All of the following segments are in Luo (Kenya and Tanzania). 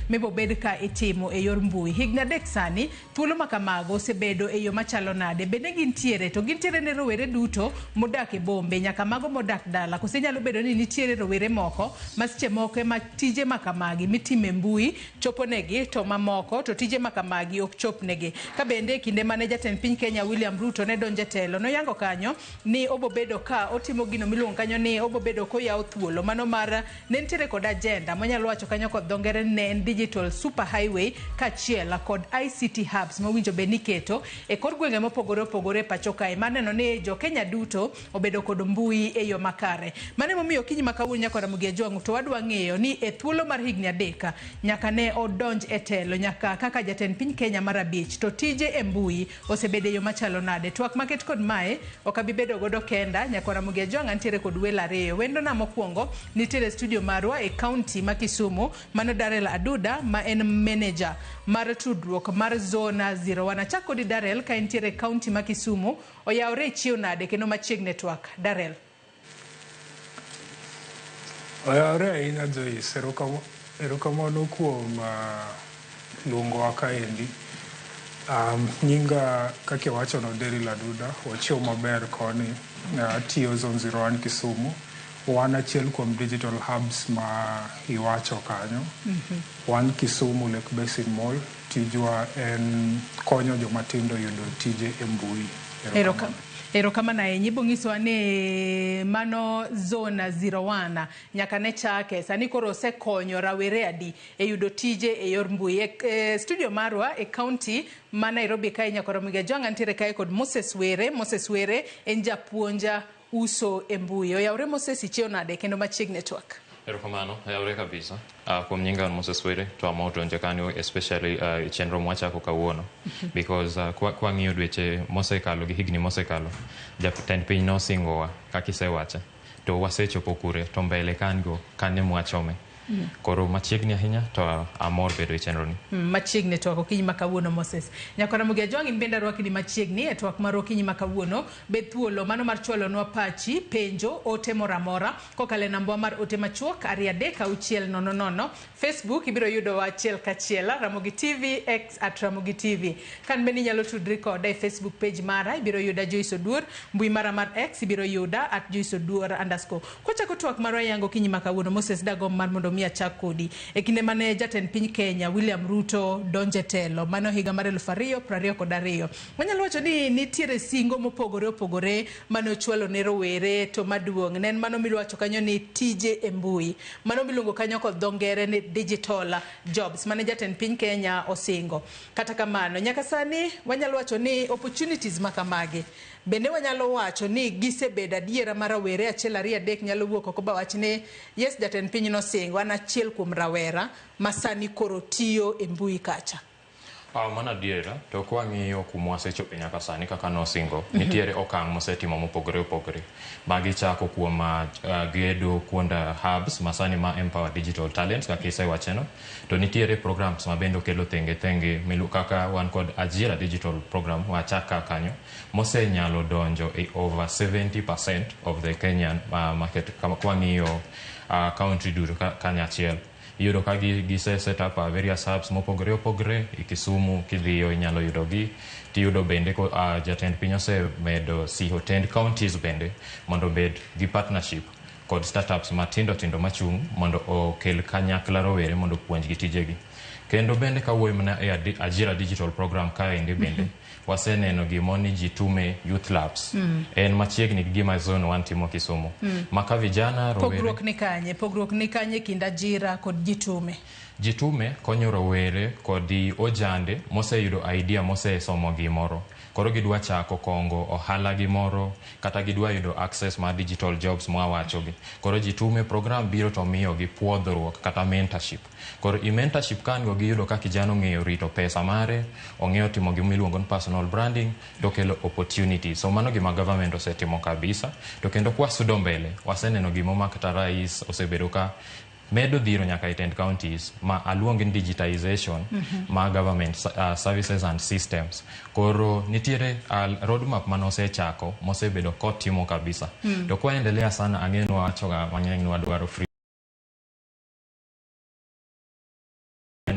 Mibobed ka itimo e yor mbui. Higni 3 sani, thuolo ma kamago osebedo e yo machalo nade? Bende gintiere? To gintiere ne rowere duto modak e bombe nyaka mago modak dala? Koso inyalo bedo ni nitiere rowere moko ma seche moko ema tije ma kamagi mitimo e mbui chopo negi to mamoko to tije ma kamagi ok chop negi. Ka bende e kinde mane jatend piny Kenya William Ruto ne donjo e telo, noyango kanyo ni obobedo ka otimo gino miluongo kanyo ni obobedo koyawo thuolo mano mar Ne nitiere kod agenda mwanyalo wacho kanyo kod dho ngere ni ne en digital super highway kaachiel kod ICT hubs mowinjo bed ni iketo e kor gwenge mopogore opogore e pacho kae mar neno ni jo Kenya duto obedo kod mbui e yo makare. Mano emomiyo okinyi ma kawuono nyaka Ramogi Ajwang' to wadwa ng'eyo ni e thuolo mar higni 3 nyaka ne odonj e telo nyaka kaka jatend piny Kenya mar 5 to tije e mbui osebedo e yo machalo nade. Twak maket kod mae ok abi bedo godo kenda, nyaka Ramogi Ajwang' antiere kod welo ariyo. Wendona mokwongo nitiere e studio marwa e county ma Kisumu, mano Darrell Aduda ma en manager mar tudruok mar Zona 01. Achak kodi Darrell ka intiere e county ma Kisumu, oyawore ichiew nade kendo machiegni e twak. Darrell. Oyawore ahinya Joyce, erokamano kuom luongowa kaendi. Nyinga kaka iwachono Daryl Aduda, wachiew maber koni, atiyo Zone 01 Kisumu. Wan achiel kuom digital hubs ma iwacho kanyo. Wan Kisumu Lake Basin Mall, tijwa en konyo joma tindo yudo tije e mbui. Erokamano. Erokamano ahinya. Ibo nyisowa ni mano Zone 01 nyaka ne chake. Sani koro osekonyo rawere adi e yudo tije e yor mbui. E studio marwa e county ma Nairobi kae nyaka Ramogi Ajwang' antiere kae kod Moses Were. Moses Were en japuonja uso e mbui. Oyawre Moses, ichiew nade kendo machiegni e twak? Erokamano, oyawre kabisa. Kuom nyinga an Moses Were to amor donjo kanyo especially e chenro mwachako kawuono because kwa ng'iyo dweche mosekalo gi higni mosekalo, jatend piny nosingowa kaka isewache to wasechopo kure to mbele kan go kane mwachome. Koro machiegni ahinya to amor bedo e chenro ni. Machiegni e twak okinyi ma kawuono Moses. Nyakora Ramogi Ajwang' in bende arwaki ni machiegni e twak mar okinyi ma kawuono. Bed thuolo mano mar chwalonwa pachi, penjo, ote moro amora kokalo e nambwa mar ote machuok 23600. Facebook ibiro yudowa achiel kachiel Ramogi TV, X at Ramogi TV. Kan bende inyalo tudri koda e Facebook page mara, ibiro yuda Joyce Oduor, mbui mara mar X ibiro yuda at Joyce Oduor underscore. Kwachako twak marwa yango okinyi ma kawuono, Moses dagomb mar mondo mi achak kodi. E kinde mane jatend piny Kenya William Ruto donje telo, mano higa mar 2022. Wanyalo wacho ni nitiere singo mopogore opogore mane ochwalo ne rowere to maduong' ne en mano miwacho kanyo ni tije e mbui. Mano miluongo kanyo kod dho ngere ni digital jobs mane jatend piny Kenya osingo. Kata kamano, nyaka sani wanyalo wacho ni opportunities ma kamagi bende wanyalo wacho ni gisebedo adiera ma rawere 1 2 3 nyalo wuok oko ba wach ni yes jatend piny nosingo an achiel kuom rawera ma sani koro tiyo e mbui kacha. Mano adiera, to kwang'iyo kuma wasechope nyaka sani kaka nosingo, nitiere okang' mosetimo mopogore opogore. Magi chako kuom gedo kuond hubs masani ma Empower Digital Talents kaka isewacheno, to nitiere programs ma bende okelo thenge thenge milu kaka wan kod Ajira Digital Program wachak ka kanyo mosenyalo donjo e over 70% of the Kenyan market kwang'iyo country duto kanyachiel. Iyudo ka gise set up various hubs mopogore opogore e Kisumu kidhiyo inyalo yudo gi. Tiyudo bende ko jatend piny osemedo siho tend counties bende mondo obed gi partnership kod startups matindo tindo machung' mondo okel kanyakla rowere mondo opuonjgi tijegi. Kendo bende kawuoyo mana e Ajira Digital Program kaendi bende waseneno gimo ni Jitume Youth Labs. En machiegni gi gima Zone 1 timo Kisumu. Ma ka vijana rowere Pogruok ni kanye? Pogruok ni kanye kind Ajira kod Jitume? Jitume konyo rowere kod ojande moseyudo idea mosesomo gimoro. Koro gidwa chako kongo ohala gimoro kata gidwa yudo access mar digital jobs mwawachogi. Koro Jitume program biro to miyogi puodhruok kata mentorship. Koro i mentorship kan go giyudo ka kijana ong'eyo rito pesa mare, ong'eyo timo gima iluongo ni personal branding, to kelo opportunity. So mano gima government osetimo kabisa. To kendo kwasudo mbele, waseneno gimo ma kata rais osebedo ka medo dhiro nyaka e tend counties ma aluong ni digitization ma government services and systems. Koro nitiere roadmap mane osechako mosebedo kotimo kabisa. To kwaendelea sana ang'e ni wawachoga mang'eny ni wadwaro free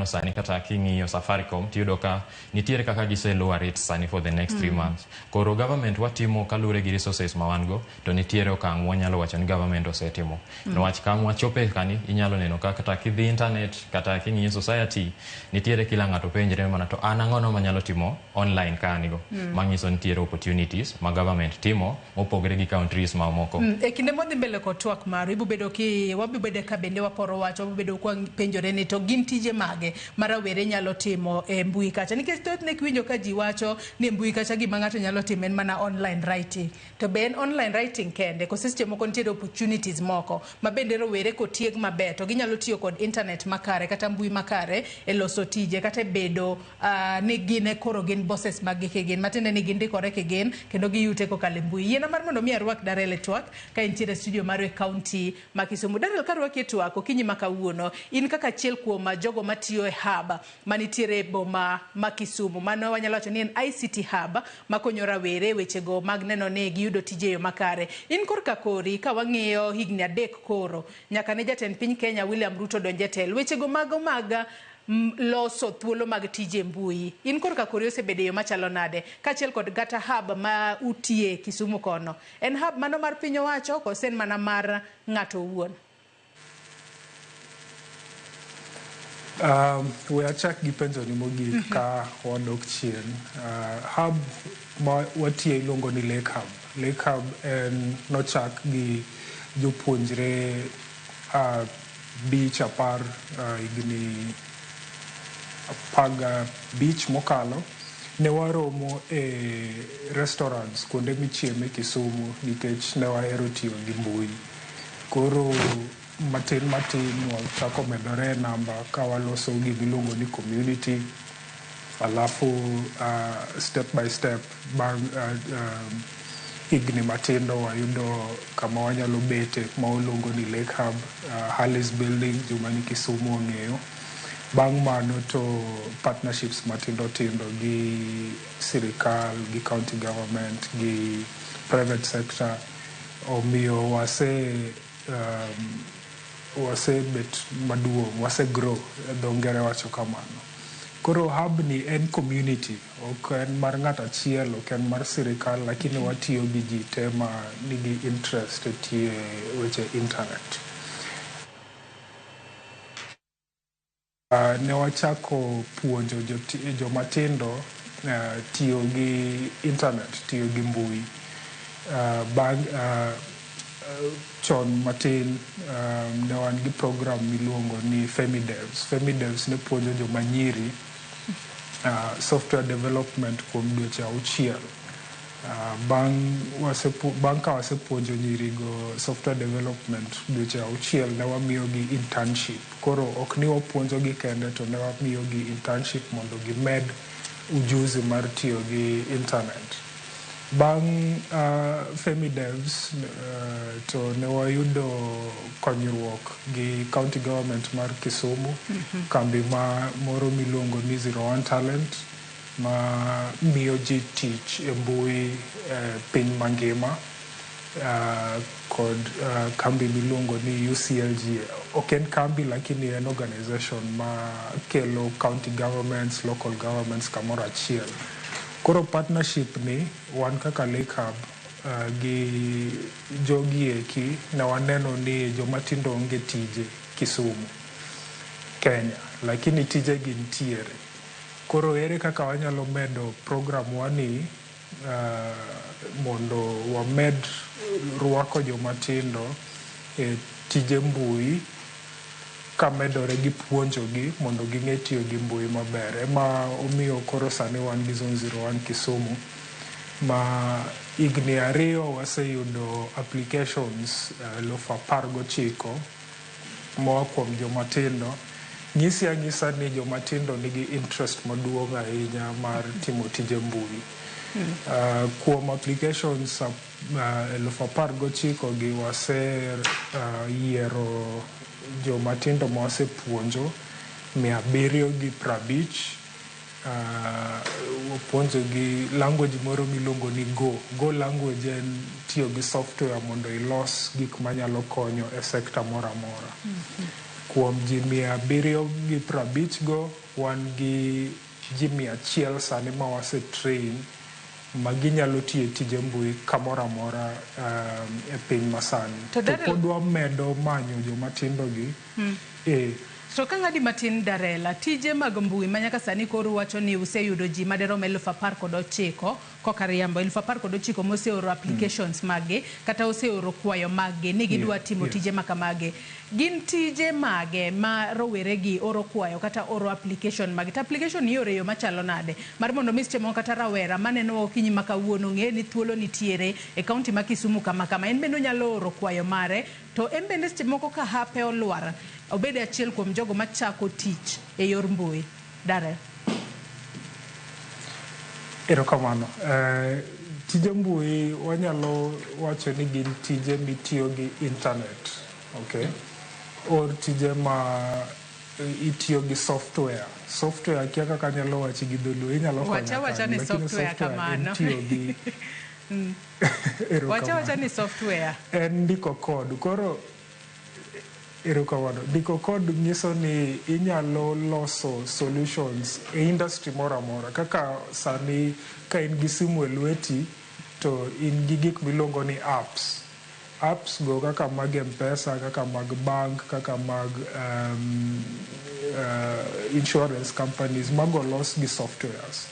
waneno sani kata king'iyo Safaricom tiyudo ka nitiere kaka gise lower rates sani for the next 3 months. Koro government watimo kaluwore gi resources ma wan go, to nitiere okang' mwanyalo wacho ni government osetimo. Niwach kama wachope kani inyalo neno ka kata kidhi internet kata king'iyo society, nitiere kila ng'ato penjre mana to an ang'ono manyalo timo online ka an go. Manyiso nitiere opportunities ma government timo mopogre gi countries mamoko. E kinde modhi mbele kod twak maru, ibobedo ki wabibedo ka bende waporo wach, wabibedo kwa penjore ni to gin tije mage ma rawere nyalo timo e mbui kacha, nikech thothne kiwinjo ka ji wacho ni e mbui kacha gima ng'ato nyalo timo en mana online writing. To be en online writing kende kose seche moko nitiere opportunities moko ma bende rowere kotieg maber to ginyalo tiyo kod internet makare kata mbui makare e loso tije kata e bedo ni gin e koro gin bosses mag gi kigin, matiende ni gindikore kigin kendo giyute kokalo e mbui. Yiena mar mondo mi arwak Darel e twak ka entiere e studio marwa e kaunti ma Kisumu. Darel, karwaki e twak okinyi ma kawuono, in kaka achiel kuom jogo matiyo e hub manitiere e boma ma Kisumu, mano wanyalo wacho ni en ICT hub makonyo rawere wechego mag neno ni giyudo tije e yo makare. In korka kori, ka wang'iyo higni 3 koro nyaka ne jatend piny Kenya William Ruto donj e telo, wechego mago mag loso thuolo mag tije e mbui, in korka kori osebedo e yo machalo nade, kaachiel kod kata hub ma utie Kisumu kono? En hub mano mar piny owacho kose en mana mar ng'ato owuon? We achak gi penjo ni mogik ka wadok chien. Hub ma watiye iluongo ni Lake Hub. Lake Hub en nochak gi jopuonjre 5 10 higni 15 mokalo. Ne waromo e restaurants kuonde michieme Kisumu nikech ne wahero tiyo gi mbui. Koro matin matin wachako medore e namba ka waloso gimiluongo ni community, alafu step by step bang' higni matindo wayudo kama wanyalo bete ma waluongo ni Lake Hub, Harleys Building, joma ni Kisumu ong'eyo. Bang' mano to partnerships matindo tindo gi sirikal, gi county government, gi private sector omiyo wasebet maduong', wase grow, dho ngere wacho kamano. Koro hub ni en community, ok en mar ng'ato achiel, ok en mar sirikal, lakini watiyo gi ji te ma nigi interest e tiyo e weche internet. Ne wachako puonjo joma tindo tiyo gi internet, tiyo gi mbui. Bang' chon matin ne wan gi program miluongo ni Femidevs. Femidevs ne puonjo joma nyiri software development kuom dweche 6. Bang' ka wasepuonjo nyirigo software development dweche 6, ne wamiyogi internship. Koro ok ni wapuonjogi kende, to ne wamiyogi internship mondo gimed ujuzi mar tiyo gi internet. Bang' Femidevs to ne wayudo konyruok gi county government mar Kisumu, kambi ma moro miluongo ni Zero One Talent ma miyo ji tich e mbui e piny mangima, kod kambi miluongo ni UCLG. Ok en kambi, lakini en organization ma kelo county governments, local governments kamoro achiel. Koro partnership ni wan kaka Lake Hub gi jogi eki ne waneno ni joma tindo onge tije Kisumu, Kenya, lakini tije gi nitiere. Koro ere kaka wanyalo medo program wani mondo wamed rwako joma tindo e tije mbui kamedore gi puonjogi mondo ging'e tiyo gi mbui maber? Ema omiyo koro sani wan gi Zone 01 Kisumu ma higni 2 waseyudo applications 19,000 moa kuom joma tindo. Nyisi anyisa ni joma tindo nigi interest maduong' ahinya mar timo tije mbui. Kuom applications 19,000 gi wase yiero joma tindo ma wasepuonjo 750. Wapuonjo gi language moro miluongo ni Go. Go language en tiyo gi software mondo ilos gik manyalo konyo e sector moro amora. Kuom ji 750 go, wan gi ji 100 sani ma wase train ma ginyalo tiyo tije mbui kamoro amora e piny masani. To To Darrell- pod wamedo manyo joma tindo gi. To ka ng'adi matin Darela, tije mag mbui ma nyaka sani koro wacho ni useyudo ji maderom 19,000 koka riambo 19,000 moseoro applications maggi kata oseoro kwayo maggi ni gidwa timo tije makamagi. Gin tije mage ma rowere gi oro kwayo kata oro application maggi? To application ioro e yo machalo nade? Mar mondo mi seche moko kata rawera maneno okinyi ma kawuono ng'e ni thuolo nitiere e kaunti ma Kisumu kama kama, en bende onyalo oro kwayo mare, to en bende seche moko ka hape olwar obed achiel kuom jogo machako tich e yor mbui. Darrell. Erokamano. Tije mbui wanyalo wacho ni gin tije mitiyo gi internet. Okay? Or tije ma itiyo gi software. Software akia kaka anyalo wache gi dholuo. Inyalo konya Wacha wacha kanyo, ni lakini software en kamano. tiyo gi Wacha wacha Erokamano. ni software. En ndiko code. Koro erokamano. Ndiko code nyiso ni inyalo loso solutions e industry moro amora. Kaka sani ka in gi simu e lweti to in gi gik miluongo ni apps. Apps go kaka mag M-Pesa, kaka mag bank, kaka mag insurance companies, mago los gi softwares.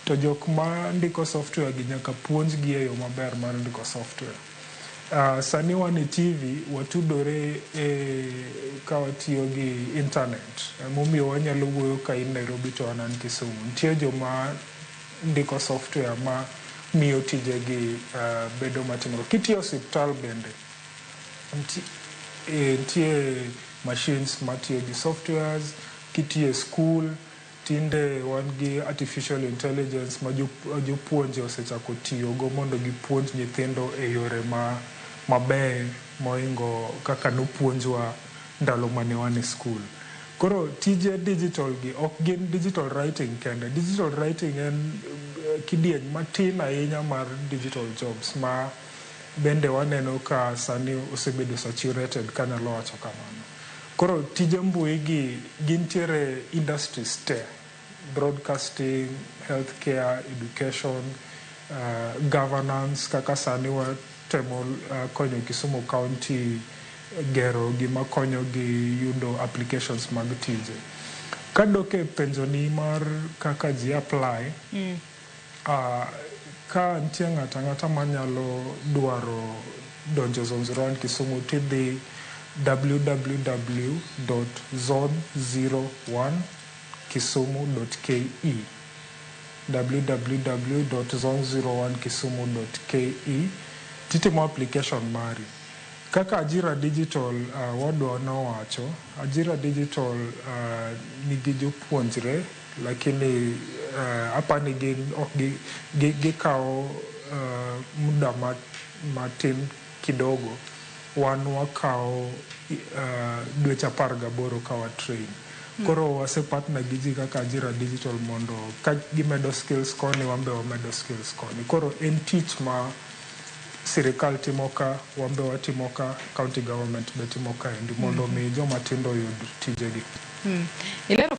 To jok ma ndiko software gi nyaka puonjgi e yo maber mar ndiko software. Sani wan e TV watudore ka watiyo gi internet. Emomiyo wanyalo wuoyo ka in Nairobi to an an Kisumu. Nitie joma ndiko software ma miyo tijegi bedo matimore. Kitiyo osiptal bende, nitie machines matiyo gi softwares. Kitiyo e school, tinde wan gi artificial intelligence ma jopuonje osechako tiyogo mondo gipuonj nyithindo e yore mabeyo mohingo kaka nopuonjwa ndalo mane wan e school. Koro tije digital gi ok gin digital writing kende. Digital writing en kidieny matin ahinya mar digital jobs ma bende waneno ka sani osebedo saturated kanyalo wacho kamano. Koro tije mbui gi gintiere industries te. Broadcasting, healthcare, education, governance kaka sani watemo konyo Kisumu County gero gima konyo gi yudo applications mag tije. Kadok e penjoni mar kaka ji apply, ka nitie ng'ato ang'ata manyalo dwaro donjo Zone 01 Kisumu tidhi www.zone01kisumu.ke www.zone01kisumu.ke titimo application mari. Kaka Ajira Digital wadwa nowacho, Ajira Digital nigi jopuonjre lakini apani gin ok gikawo muda matin kidogo. Wan wakawo dweche 18 ka wa train. Koro wase partner gi ji kaka Ajira Digital mondo ka gimedo skills koni wan be wamedo skills koni. Koro en tich ma sirikal timo ka, wan be watimo ka, county government be timo kaendi mondo mi joma tindo oyud tijegi. Ilero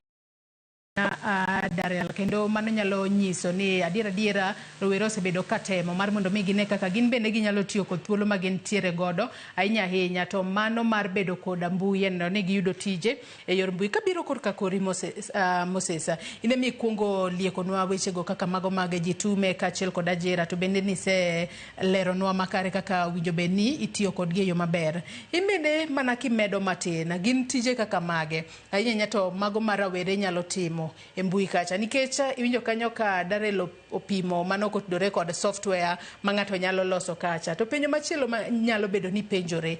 Darrell, kendo mano nyalo nyiso ni adiera adiera rowere osebedo ka temo mar mondo mi gine kaka gin bende ginyalo tiyo kod thuolo ma gintiere godo ahinya ahinya, to mano mar bedo koda mbui en ni giyudo tije e yor mbui. Kabiro korka kori Moses, Moses, in ema ikuongo liekonwa wechego kaka mago mag Jitume kaachiel kod Ajira, to bende nise leronwa makare kaka winjo bed ni itiyo kodgi e yo maber. In bende mana kimedo matin, gin tije kaka mage ahinya ahinya to mago ma rawere nyalo timo e mbui kacha, nikech iwinjo kanyo ka Darrell opimo mano kotudore kod software ma ng'ato nyalo loso kacha. To penjo machielo ma nyalo bedo ni penjore,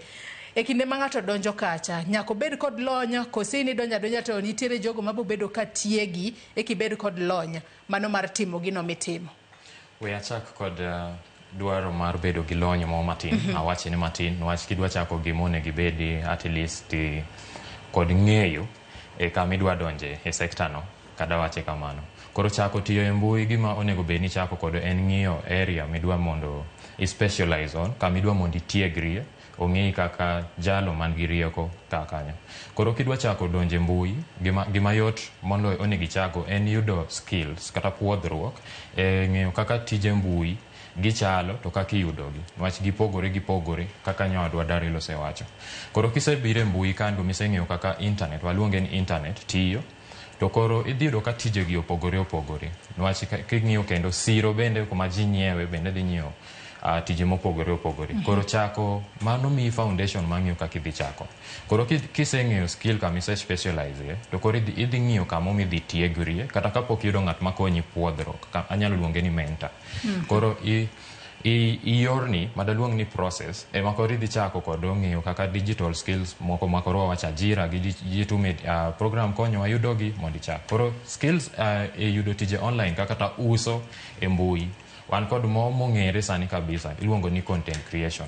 e kinde ma ng'ato donjo kacha, nyaka obed kod lony kose in idonjo adonja to nitiere jogo mabobedo ka tiegi eka ibed kod lony mano mar timo gino mitimo? We achak kod dwaro mar bedo gi lony mo matin. Awache ni matin niwach kidwa chako gima onego ibedi at least kod ng'eyo e kama idwa donje e sekta no, kada wache kamano. Koro chako tiyo e mbui, gima onego bed ni chako kod en ng'iyo area midwa mondo i specialize on, kama idwa mondo itiegrie. ong'eyi kaka jalo man gi rieko ka kanyo. Koro kidwa chako donjo e mbui, gima yot moloyo onego ichako en yudo skills kata puodhruok e ng'eyo kaka tije mbui gichalo to kaka iyudogi. Niwach gipogore gipogore kaka nyawadwa Daryl osewacho. Koro kisebiro e mbui kando miseng'eyo kaka internet, waluonge ni internet tiyo, to koro idhi yudo ka tijegi opogore opogore. Niwach king'iyo kendo siro bende kuma ji nyiewe bende dhi nyiewo tije mopogore opogore. Koro chako mano miyi foundation mar ng'iyo kaka idhi chako. Koro kiseng'eyo skill kama ise specialize e, to koro idhi ng'iyo kamo midhi tiegrie kata kapok iyudo ng'at makonyi puodhruok, anyalo luonge ni mentor. Koro i yorni madaluong ni process ema koro idhi chako kod ng'iyo kaka digital skills moko ma koro wawacho ajira gi Jitume program konyowa yudogi mondo ichak. Koro skills e yudo tije online kaka kata uso e mbui wan kod mo mong'ere sani kabisa iluongo ni content creation.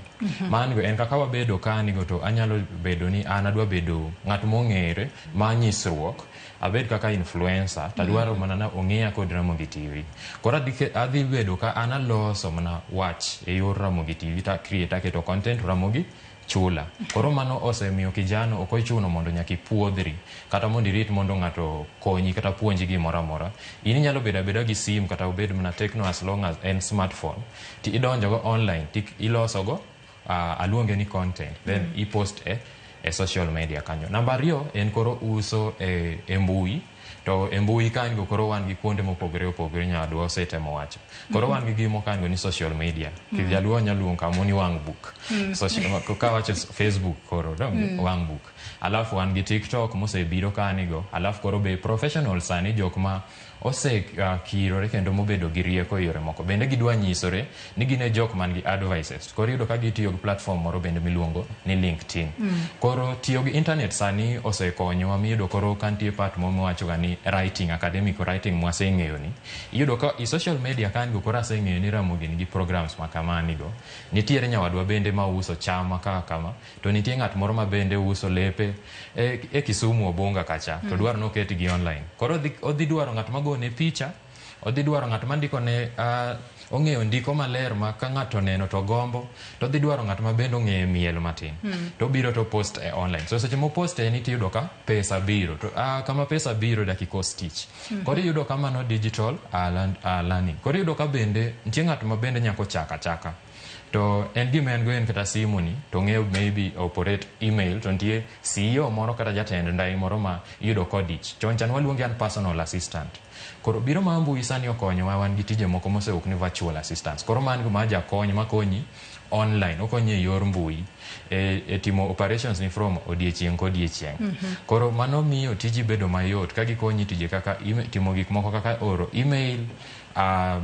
Mano en kaka wabedo kanigo to anyalo bedo ni an adwa bedo ng'at mong'ere ma nyisruok abed kaka influencer tadwaro mana na ong'eya kod Ramogi TV. Koro adhi bedo ka an aloso mana wach e yor Ramogi TV ta create aketo content Ramogi chula. Koro mano osemiyo kijana ok ochuno mondo nyaka ipuodhri kata mondo irit mondo ng'ato konyi kata puonji gimoro amora. In inyalo bedo abeda gi sim kata obed mana Tecno as long as en smartphone ti idonjogo online ti ilosogo aluonge ni content then i post e social media kanyo. Namba ariyo en koro uso e mbui to e mbui kanyo koro wan gi kuonde mopogore opogore nyawadwa osetemo wacho. Koro wan gi gimo kanyo ni social media. Jaluo nyalo luongo kamo ni wang' book. Social, kawacho Facebook koro donge wang' book. Alafu wan gi TikTok mosebiro kanigo. Alafu koro be professional sani jok ma ose kirore kendo mobedo gi rieko e yore moko bende gidwa nyisore ni gin e jok man gi advices koro iyudo ka gitiyo gi platform moro bende miluongo ni LinkedIn. Koro tiyo gi internet sani osekonyowa miyudo koro ka nitie part moro miwacho ga ni writing academic writing mwaseng'eyo ni iyudo ka i social media kan go koro aseng'eyo ni Ramogi nigi programs ma kamanigo nitiere nyawadwa bende mauso chama kaka kama to nitie ng'at moro ma bende uso lepe e Kisumu Obunga kacha to dwaro noketgi online koro odhi dwaro ng'at magone picha odhi dwaro ng'at mandiko ne ong'eyo ndiko maler ma ka ng'ato oneno to gombo to odhi dwaro ng'at ma bende ong'eyo miel matin to obiro to post e online so seche mopost e ni tiyudo ka pesa biro to kama pesa biro dak ikos tich koro iyudo ka mano digital learning koro iyudo ka bende nitie ng'at ma bende nyako chaka chaka to en gima en go en kata simu ni to ong'eyo maybe operate email to nitie CEO moro kata jatend ndai moro ma iyudo kodich chon chan waluonge an personal assistant koro biro mar mbui sani okonyowa wan gi tije moko mosewuok ni virtual assistants koro man ma jakony makonyi online okonyi e yor mbui e timo operations ni from odiechieng' kodiechieng' koro mano miyo tiji bedo mayot ka gikonyi tije kaka timo gik moko kaka oro email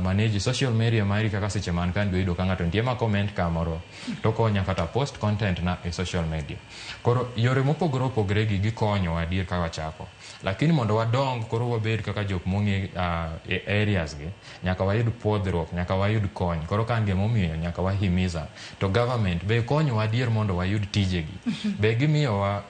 manage social media mari kaka seche man kan iyudo ka ng'ato nitie ma comment kamoro to konya kata post content na e social media koro yore mopogore opogore gi gikonyowa adier ka wachako lakini mondo wadong koro wabed kaka jok mong'e e areas gi nyaka wayud puodhruok nyaka wayud kony koro ka an gimomiyo nyaka wahimiza to government be konyowa adier mondo wayud tijegi be gimiyowa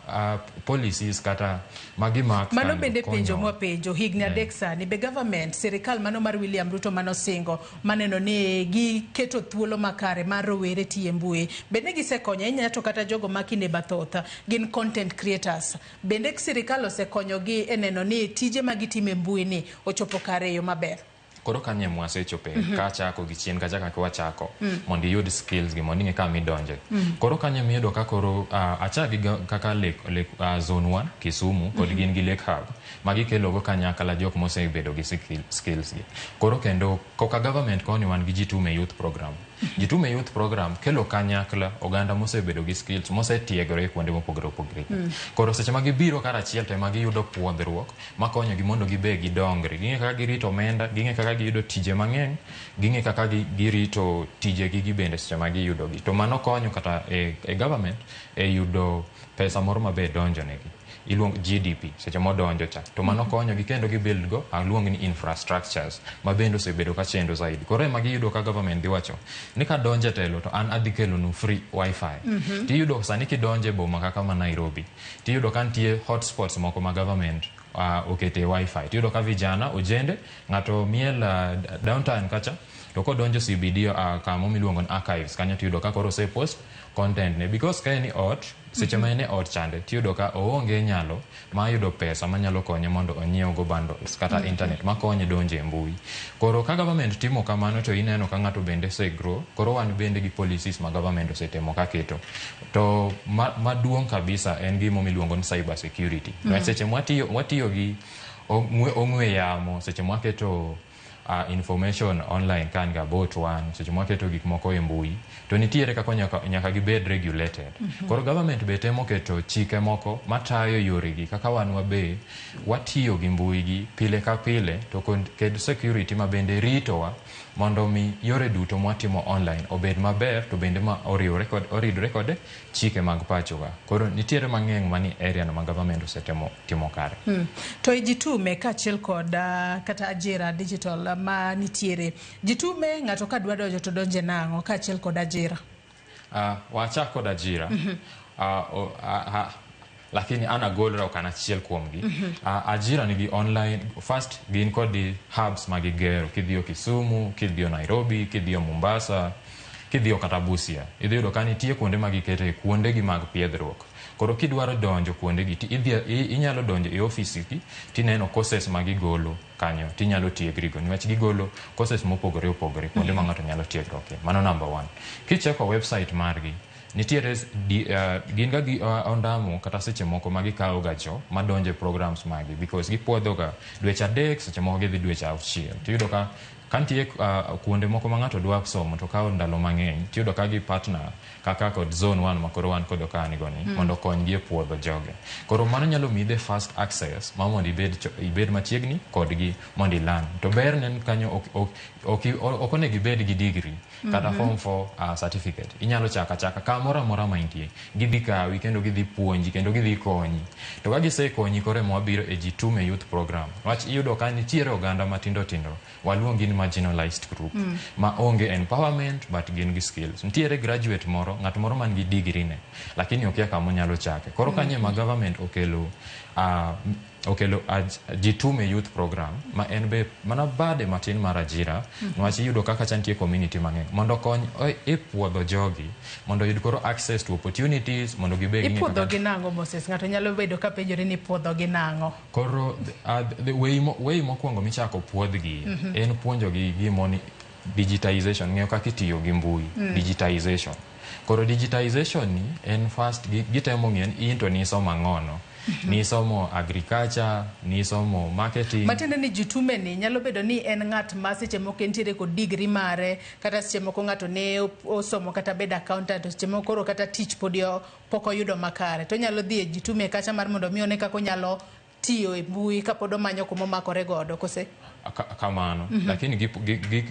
policies kata magimak Mano bende penjo mwapenjo higni 3 sani be government sirikal mano mar William Ruto manosingo maneno ni giketo thuolo makare mar rowere tiyo e mbui bende gisekonyo ahinya to kata jogo ma kinde mathoth gin content creators bende sirikal osekonyogi e neno ni tije ma gitimo e mbui ni ochopo kare e yo maber. Koro kanyo ema wasechope kachako gi chien kacha kaka wachako mondo iyud skills gi mondo ing'e kama idonje koro kanyo ema ka koro achak gi kaka Lake Zone 1 Kisumu kod gin gi Lake Hub magikelogo kanyakla jok mosebedo gi skills gi koro kendo koka government koni wan gi Jitume Youth Program Jitume Youth Program kelo kanyakla oganda mosebedo gi skills mosetiegore e kuonde mopogore opogore koro seche ma gibiro karachiel to ema giyudo puodhruok makonyogi mondo gibe gidongre ging'e kaka girito omenda ging'e kaka giyudo tije mang'eny ging'e kaka girito tijegi gibende seche ma giyudogi to mano konyo kata e government e yudo pesa moro mabe donjonegi iluongo GDP seche modonjo cha to mano konyogi kendo gi build go aluong ni infrastructures ma bende osebedo ka chendo zaidi koro ema giyudo ka government dhi wacho ni kadonjo e telo to an adhi kelonu free wifi tiyudo sani kidonjo e boma kaka ma Nairobi tiyudo ka nitie hotspots moko ma government okete wifi tiyudo ka vijana ojende ng'ato miel downtown kacha to kodonjo CBD kamo miluongo ni archives kanyo tiyudo ka koro osepost Content ne, because ka en e ot, seche ma en e ot chande, tiyudo ka oonge nyalo mar yudo pesa manyalo konye mondo onyiew go bundles kata internet makonye donjo e mbui. Koro ka government timo kamano, to ineno ka ng'ato bende ose grow. Koro wan bende gi policies ma government osetemo kaketo. To maduong' kabisa en gimo miluongo ni cyber security. Seche mwatiyo watiyo gi ong'we yamo, seche mwaketo information online kan ga about wan, seche mwaketo gik moko e mbui, to nitiere kaka nyaka gibed regulated. Koro government be temo keto chike moko matayo yoregi kaka wan wabe watiyo gi mbui gi pile ka pile, to kod security ma bende ritowa mondo mi yore duto mwatimo online obed maber, to bende ma oriwre kod oridore kod chike mag pachoka. Koro nitiere mang'eny mani area no ma government osetemo timo kare. To e Jitume kaachiel kod kata Ajira Digital ma nitiere Jitume, ng'ato ka dwa donjo to donje nang'o kaachiel kod Ajira? Wachak kod Ajira. Lakini an agolra, ok an achiel kuomgi. Ajira nigi online first, gin kod hubs ma gigero. Kidhiyo Kisumu, kidhiyo Nairobi, kidhiyo Mombasa, kidhiyo kata Busia, idhi yudo ka nitie kuonde ma gikete kuondegi mag piedhruok. Koro kidwaro donjo kuondegi, inyalo donjo e ofisi gi tineno courses ma gigolo kanyo, tinyalo tiegrigo, niwach gigolo courses mopogore opogore kuonde ma ng'ato nyalo tiegruoke. Mano number one. Kicheko website margi, nitiere gin ga gi ondamo kata seche moko ma gikawo ga jo madonjo e programs magi, because gipuodho ga dweche 3, seche moko gidhi dweche 6. Tiyudo ka nitie kuonde moko ma ng'ato dwa somo to kawo ndalo mang'eny, tiyudo ka gi partner kaka kod Zone 1 ma koro wan kod okani go ni mondo okonygi e puodho joge. Koro mano nyalo miyi the fast access ma mondo ibed machiegni kodgi mondo ilan. To ber ne kanyo, ok onego ibed gi degree kata form 4 certificate. Inyalo chako achaka kamoro amora ma intie, gidhi kawi kendo gidhi puonji kendo gidhi konyi. To ka gisekonyi, koro ema wabiro e Jitume Youth Program. Wach iyudo ka nitiere oganda matindo tindo, waluongi ni marginalized group, ma onge empowerment but gin gi skills. Nitiere graduate moro, ng'at moro man gi degree ne, lakini okia kama onyalo chake. Koro kanyo ema government okelo Jitume Youth Program, ma en be mana bade matin mar Ajira, niwach iyudo kaka cha nitie community mang'eny, mondo okony e puodho jogi mondo oyud koro access to opportunities, mondo gibed gi ng'eyo Ipuodho kaka gi nang'o, Moses? Ng'ato nyalo bedo ka penjore ni ipuodho gi nang'o. Koro the way mokwongo michako puodhgi en puonjogi gimoni digitization, ng'eyo kaka itiyo gi mbui, digitization. Koro digitization ni en first gitemo ng'eyo ni in to nisomo ang'ono, nisomo agriculture, nisomo marketing. Matiende ni Jitume ni nyalo bedo ni en ng'at ma seche moko entiere kod degree mare, kata seche moko ng'ato ne osomo kata bedo accountant, to seche moko koro kata tich podi pok oyudo makare, to onyalo dhi e Jitume kacha mar mondo mi one kaka onyalo tiyo e mbui kapod omanyo kuma omakore godo, kose? Kamano. Lakini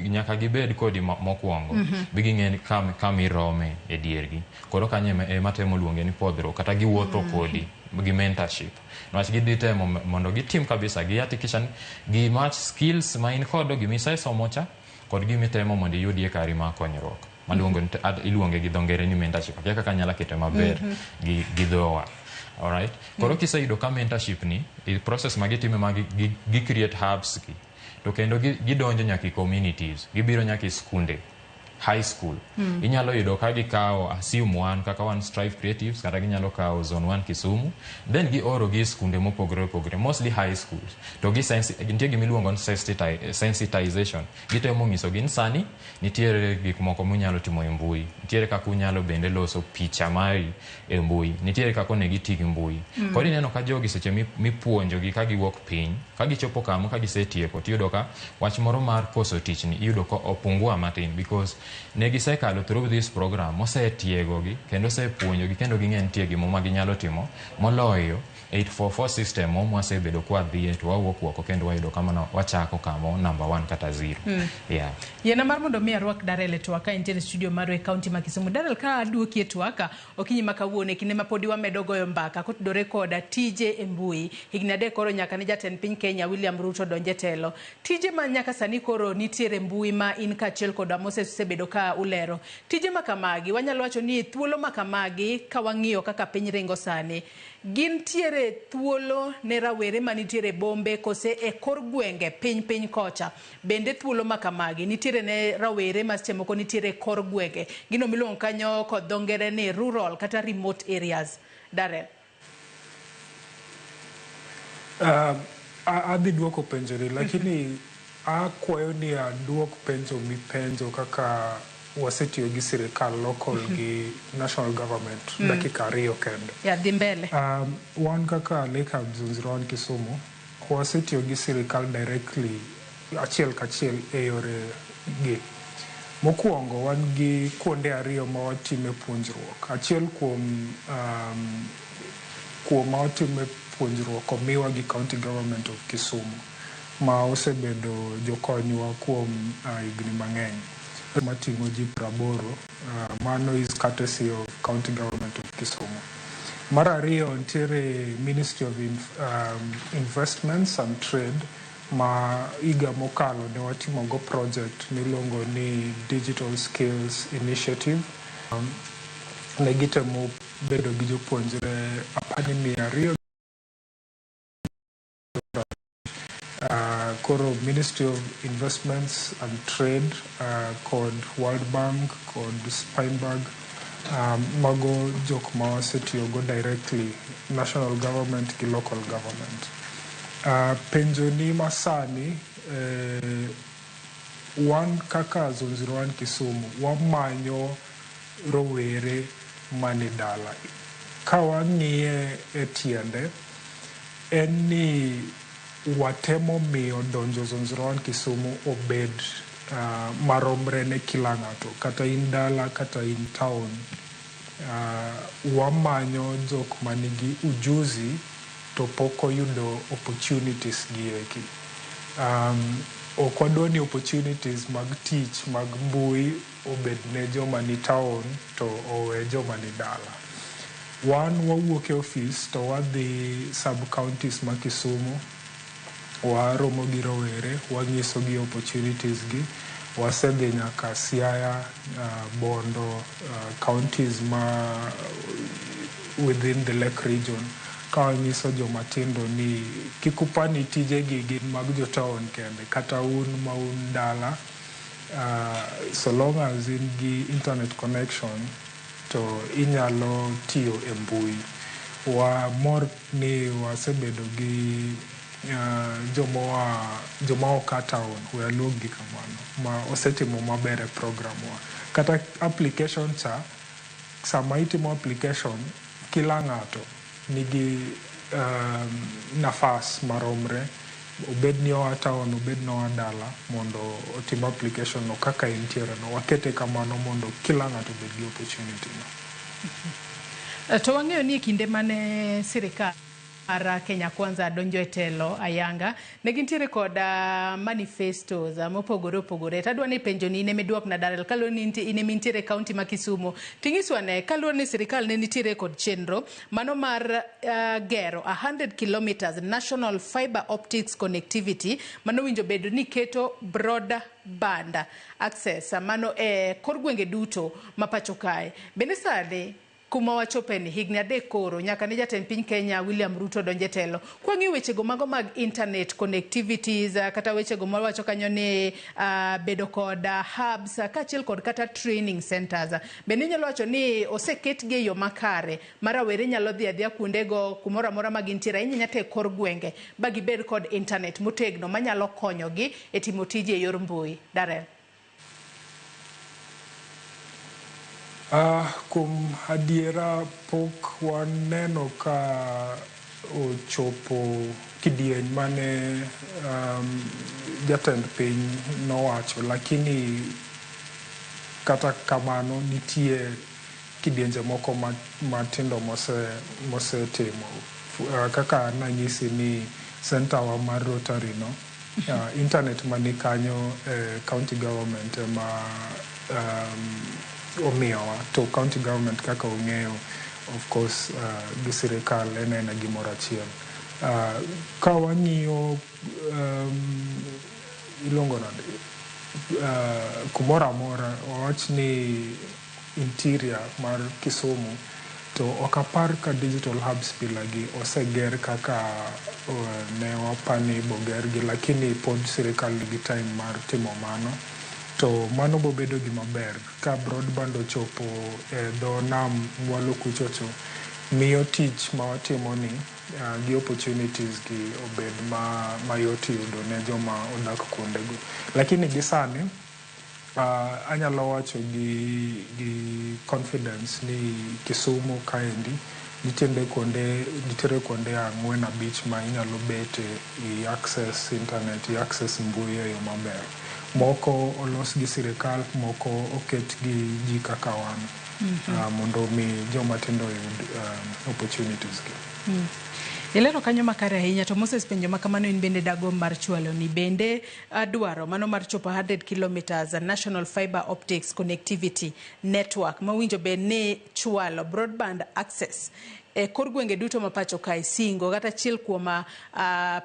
nyaka gibed kodi mokwongo bi ging'e ni kamirome e diergi. Koro kanyo ema temo luonge ni puodhruok, kata giwuotho kodi gi mentorship, niwach gidhi temo mondo gitim kabisa gi hakikisha ni gima skills ma in kodo, gimisesomo cha kod gimitemo mondo iyudie kari mar konyruok, maluongo ni iluonge gi dho ngere ni mentorship. Akia kaka anyalo kete maber gi dhowa. Alright, koro kiseyudo ka mentorship ni i process ma gitime, ma gi create hubs gi, to kendo gidonjo nyaka e communities, gibiro nyaka e skunde, high school. Inyalo yudo ka gikawo, assume wan kaka wan Strive Creatives, kata ginyalo kawo Zone 1 Kisumu, then gioro gi e skunde mopogore opogore, mostly high schools, to gi nitie gimiluongo ni sensitization. Gitemo nyisogi ni sani nitiere gik moko munyalo timo e mbui, nitiere kaka unyalo bende loso picha mari e mbui, nitiere kaka onego iti gi mbui. Koro ineno ka jogi seche mipuonjogi ka giwuok piny ka gichopo kama ka gisetieko, tiyudo ka wach moro mar koso tich ni iyudo ka opungua matin, because ne gisekalo through this program mosetiegogi kendo osepuonjogi kendo ging'e nitie gimo ma ginyalo timo moloyo 844 system mo mwasebedo kwadhie to wawuok oko kendo wayudo kama wachako kamo number 1 kata 0, yeah. Yiena mar mondo mi arwak Darel e twak ka entiere e studio marwa e kaunti ma Kisumu. Darel, ka aduoki e twak okinyi ma kawuono, e kinde ma podi wamedo goyo mbaka kotudore koda tije e mbui. Higni 3 koro nyaka ne jatend piny Kenya William Ruto donje telo. Tije ma nyaka sani koro nitiere mbui ma in kaachiel koda Moses osebedo Musebedo ka ulero. Tije makamagi, wanyalo wacho ni thuolo makamagi ka wang'iyo kaka piny ringo sani, gintiere thuolo ne rawere manitiere bombe kose e kor gwenge piny piny kocha. Bende thuolo makamagi nitiere ne rawere ma seche moko nitiere kor gwenge. Gino miluongo kanyo kod dho ngere ni rural kata remote areas. Darrell. Adhi duoko penjoni, lakini akwayo ni aduok penjo mipenjo kaka wasetiyo gi sirikal local gi national government dakika 2 kende. Ya, dhi mbele. Wan kaka Lake Hub Zone 01 Kisumu, wasetiyo gi sirikal directly achiel kachiel e yore gi. Mokwongo wan gi kuonde 2 ma watime puonjruok. Achiel kuom ma watime puonjruok omiwa gi County Government of Kisumu ma osebedo jokonywa kuom higni mang'eny mating'o ji 80, mano is courtesy of County Government of Kisumu. Mar ariyo nitiere Ministry of Investments and Trade ma higa mokalo ne watimogo project miluongo ni Digital Skills Initiative. Ne gitemo bedo gi jopuonjre apani 200. Koro Ministry of Investments and Trade kod World Bank kod Spinberg, mago jok ma wasetiyogo directly, national government gi local government. Penjo ni masani, wan kaka Zone 01 Kisumu wamanyo rowere mani dala. Ka wang'iye e tiende, en ni watemo miyo donjo Zone 01 Kisumu obed maromre ne kila ng'ato, kata in dala kata in town. Wamanyo jok manigi ujuzi to pok oyudo opportunities gi eki. Ok wadwa ni opportunities mag tich mag mbui obed ne joma ni town to owe joma ni dala. Wan wawuok e office to wadhi sub counties ma Kisumu, waromo gi rowere, wanyiso gi opportunities gi. Wasedhi nyaka Siaya, Bondo, counties ma within the Lake region, ka wanyiso joma tindo ni kik upani tijegi gin mag jo town kende, kata un ma un dala, so long as in gi internet connection to inyalo tiyo e mbui. Wamor ni wasebedo gi joma oka town, we aluong gi kamano, ma osetimo maber e program wa. Kata application cha, sama itimo application, kila ng'ato nigi nafas maromre, obed ni oa town, obed ni oa dala, mondo otim application no kaka entiere no. Wakete kamano mondo kila ng'ato obed gi opportunity no. To wang'eyo ni e kinde mane sirikal mar Kenya Kwanza donjo e telo ayanga, ne gintiere kod manifestos mopogore opogore. Tadwa ni penjo ni in ema iduokna, Darrell, kaluwore ni in ema intiere e kaunti ma Kisumu. Ting'iswa ne, kaluwore ni sirikal ne nitiere kod chenro mano mar gero 100 kilometers national fiber optics connectivity, mano winjo bedo ni keto broadband access mano e kor gwenge duto ma pacho kae. Bende sani kuma wachope ni higni 3 koro nyaka ne jatend piny Kenya William Ruto donje telo. Kwang'iyo wechego mago mag internet connectivities, kata wechego mawacho kanyo ni bedo kod hubs, kaachiel kod kata training centers. Bende inyalo wacho ni oseketgi e yo makare ma rawere nyalo dhi adhiya kuondego kumoro amora ma gintiere, ahinya ahinya to e kor gwenge, ba gibed kod internet motegno manyalo konyogi e timo tije e yor mbui. Darrell. Kuom adiera pok waneno ka ochopo kidieny mane jatend piny nowacho, lakini kata kamano nitie kidienje moko matindo mosetimo. Kaka nanyisi ni center wa mar Rotary no, internet mani kanyo county government ema omiyowa, to county government kaka ung'eyo of course gi sirikal en aena gimoro achiel. Ka wang'iyo iluongo nade kumoro amora, wawach ni interior mar Kisumu, to ok apar ka digital hubs pila gi oseger kaka ne wapani bogergi, lakini pod sirikal nigi time mar timo mano. To mano bobedo gima ber ka broadband ochopo e dho nam mwalo kuchocho, miyo tich ma watimo ni gi opportunities gi obed mayot yudo ne joma odak kuondego. Lakini gi sani anyalo wacho gi confidence ni Kisumu kaendi nitiere kuonde 4 5 ma inyalo bete i access internet, i access mbui e yo maber. Moko olos gi sirikal, moko oket gi ji kaka wan, mondo mi joma tindo oyud opportunities gi. Ilero kanyo makare ahinya. To Moses, penjo ma kamano in bende dagomb mar chwalo ni bende dwaro mano mar chopo 100 kilometers National Fiber Optics Connectivity Network mawinjo bed ni chwalo broadband access e kor gwenge duto ma pacho kae, singo kata achiel kuom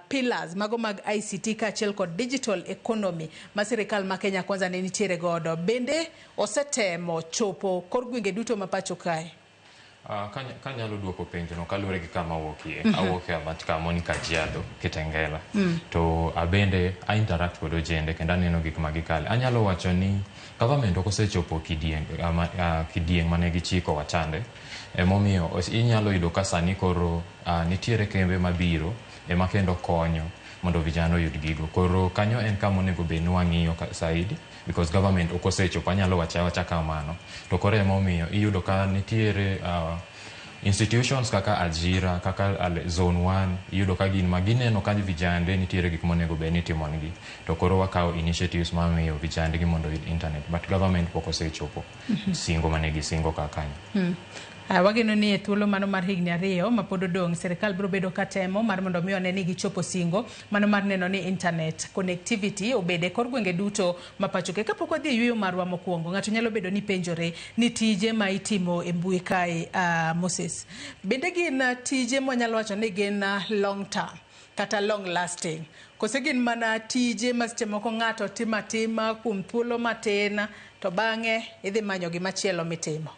pillars mago mag ICT kaachiel kod digital economy ma sirikal ma Kenya Kwanza ne nitiere godo, bende osetemo chopo kor gwenge duto ma pacho kae? Kanyalo duoko penjono kaluwore gi kama awuokie. Awuok e abat kama ni Kajiado, Kitengela. To abende a interact kod ojende kendo aneno gik ma gikale. Anyalo wacho ni government ok osechopo kidieng' mane gichiko wachande. Emomiyo inyalo yudo ka sani koro nitiere kembe mabiro ema kendo konyo mondo vijana oyud gigo. Koro kanyo en kama onego bed ni wang'iyo saidi, because government ok osechopo, anyalo wacho awacha kamano. To koro emomiyo iyudo ka nitiere institutions kaka Ajira, kaka Zone 1, iyudo ka gin ma gineno ka vijande nitiere gik monego bed ni itimonegi. To koro wakawo initiatives mamiyo vijande gi mondo oyud internet, but government pok osechopo singo mane gisingo ka kanyo. Wageno ni e thuolo mano mar higni 2 ma pod odong', sirikal biro bedo ka temo mar mondo mi one ni gichopo singo mano mar neno ni internet connectivity obed e kor gwenge duto ma pacho kae. Kapok wadhi e yueyo marwa mokwongo, ng'ato nyalo bedo ni penjore ni tije ma itimo e mbui kae, Moses, bende gin tije mwanyalo wacho ni gin long term kata long lasting, kose gin mana tije ma seche moko ng'ato timo atima kuom thuolo matin to bang'e idhi manyo gimachielo mitimo?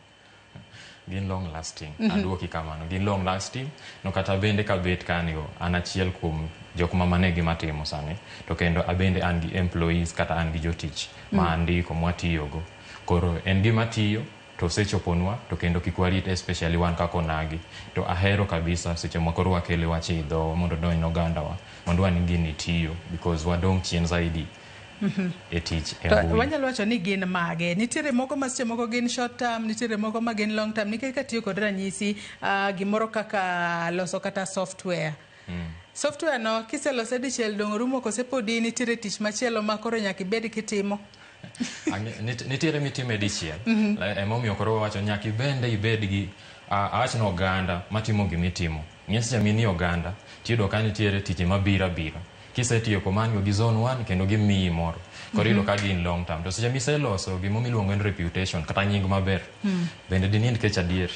Gin long lasting. Aduoki kamano, gin long lasting. No kata bende kabet kanyo, an achiel kuom jok ma mane gima timo sani, to kendo abende an gi employees kata an gi jotich ma andiko mwatiyogo. Koro en gima tiyo to osechoponwa, to kendo kik warit, especially wan kaka onagi. To ahero kabisa seche ma koro wakele wach e dhowa mondo odonj ne ogandawa, mondo wan gini tiyo, because wadong' chien zaidi e tich e To mbui. wanyalo wacho ni gin mage? Nitiere moko ma seche moko gin short term, nitiere moko ma gin long term. Nikech katiyo kod ranyisi, gimoro kaka loso kata software. Software no kiselose dichiel dong' rumo, kose podi nitiere tich machielo ma koro nyaka ibed kitimo? Nitiere mitime dichiel. Emomiyo koro wawacho nyaka ibende ibed gi awach ni oganda matimo gimitimo. Ng'eny seche mini oganda, tiyudo ka nitiere tije mabiro abira. Kisetiyo komango gi Zone 1 kendo gimiyi moro. Koro iyudo ka gin long term. To seche miseloso gima miluongo ni reputation kata nying maber, bende dinind kech adier.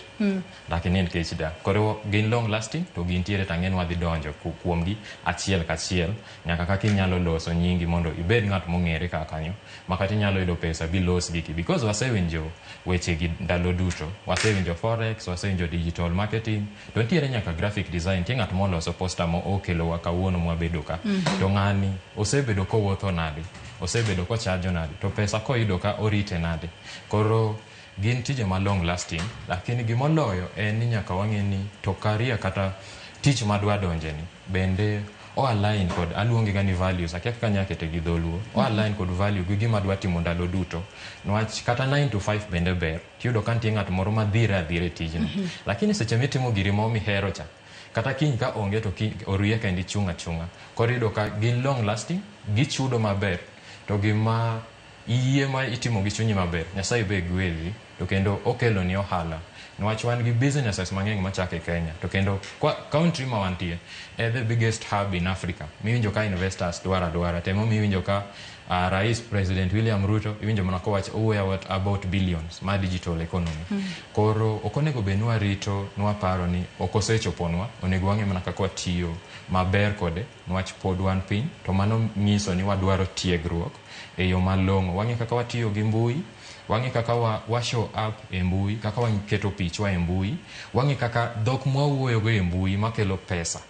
Dak inind kech da. Koro gin long lasting to gintiere to ang'e ni wadhi donjo kuomgi achiel kachiel nyaka kaka inyalo loso nyingi mondo ibed ng'at mong'ere kaka kanyo ma kata inyalo yudo pesa bilos giki, because wasewinjo weche gi ndalo duto. Wasewinjo forex, wasewinjo digital marketing, to nitiere nyaka graphic design. Nitie ng'at moloso poster mo okelowa kawuono mwabedo ka. To ng'ani osebedo kowuotho nade, osebedo kochajo nade, to pesa koyudo ka orite nade. Koro gin tije ma long lasting, lakini gimoloyo en ni nyaka wang'e ni to career kata tich madwa donje ni bende o align kod, aluonge ga ni values, akia kaka anyalo kete gi dholuo, o align kod value gi gima adwa timo ndalo duto. Niwach kata 9 to 5 bende ber, tiyudo ka nitie ng'at moro madhire adhira e tijno, lakini seche mitimo giri moro mihero cha, kata kiny ka onge to kiny oruye kendo ichung' achung'a. Koro iyudo ka gin long lasting, gichudo maber, to gima iyie ma itimo gi chunyi maber, Nyasaye be gwedhi. to kendo okeloni ohala. Niwach wan gi businesses mang'eny machako e Kenya to kendo kwa country ma wantie e the biggest hub in Africa. Miwinjo ka investors dwaro adwara to emomiyo iwinjo ka Rais President William Ruto iwinjo mana kowacho owuoyo about billions ma digital economy. Koro ok onego bed ni warito ni waparo ni ok osechoponwa, onego wang'e mana kaka watiyo maber kode niwach pod wan piny to mano nyiso ni wadwaro tiegruok e yo malong'o. Wang'e kaka watiyo gi mbui, wang'e kaka wa show up e mbui, kaka waketo pichwa e mbui, wang'e kaka dhok mwawuoyogo e mbui makelo pesa.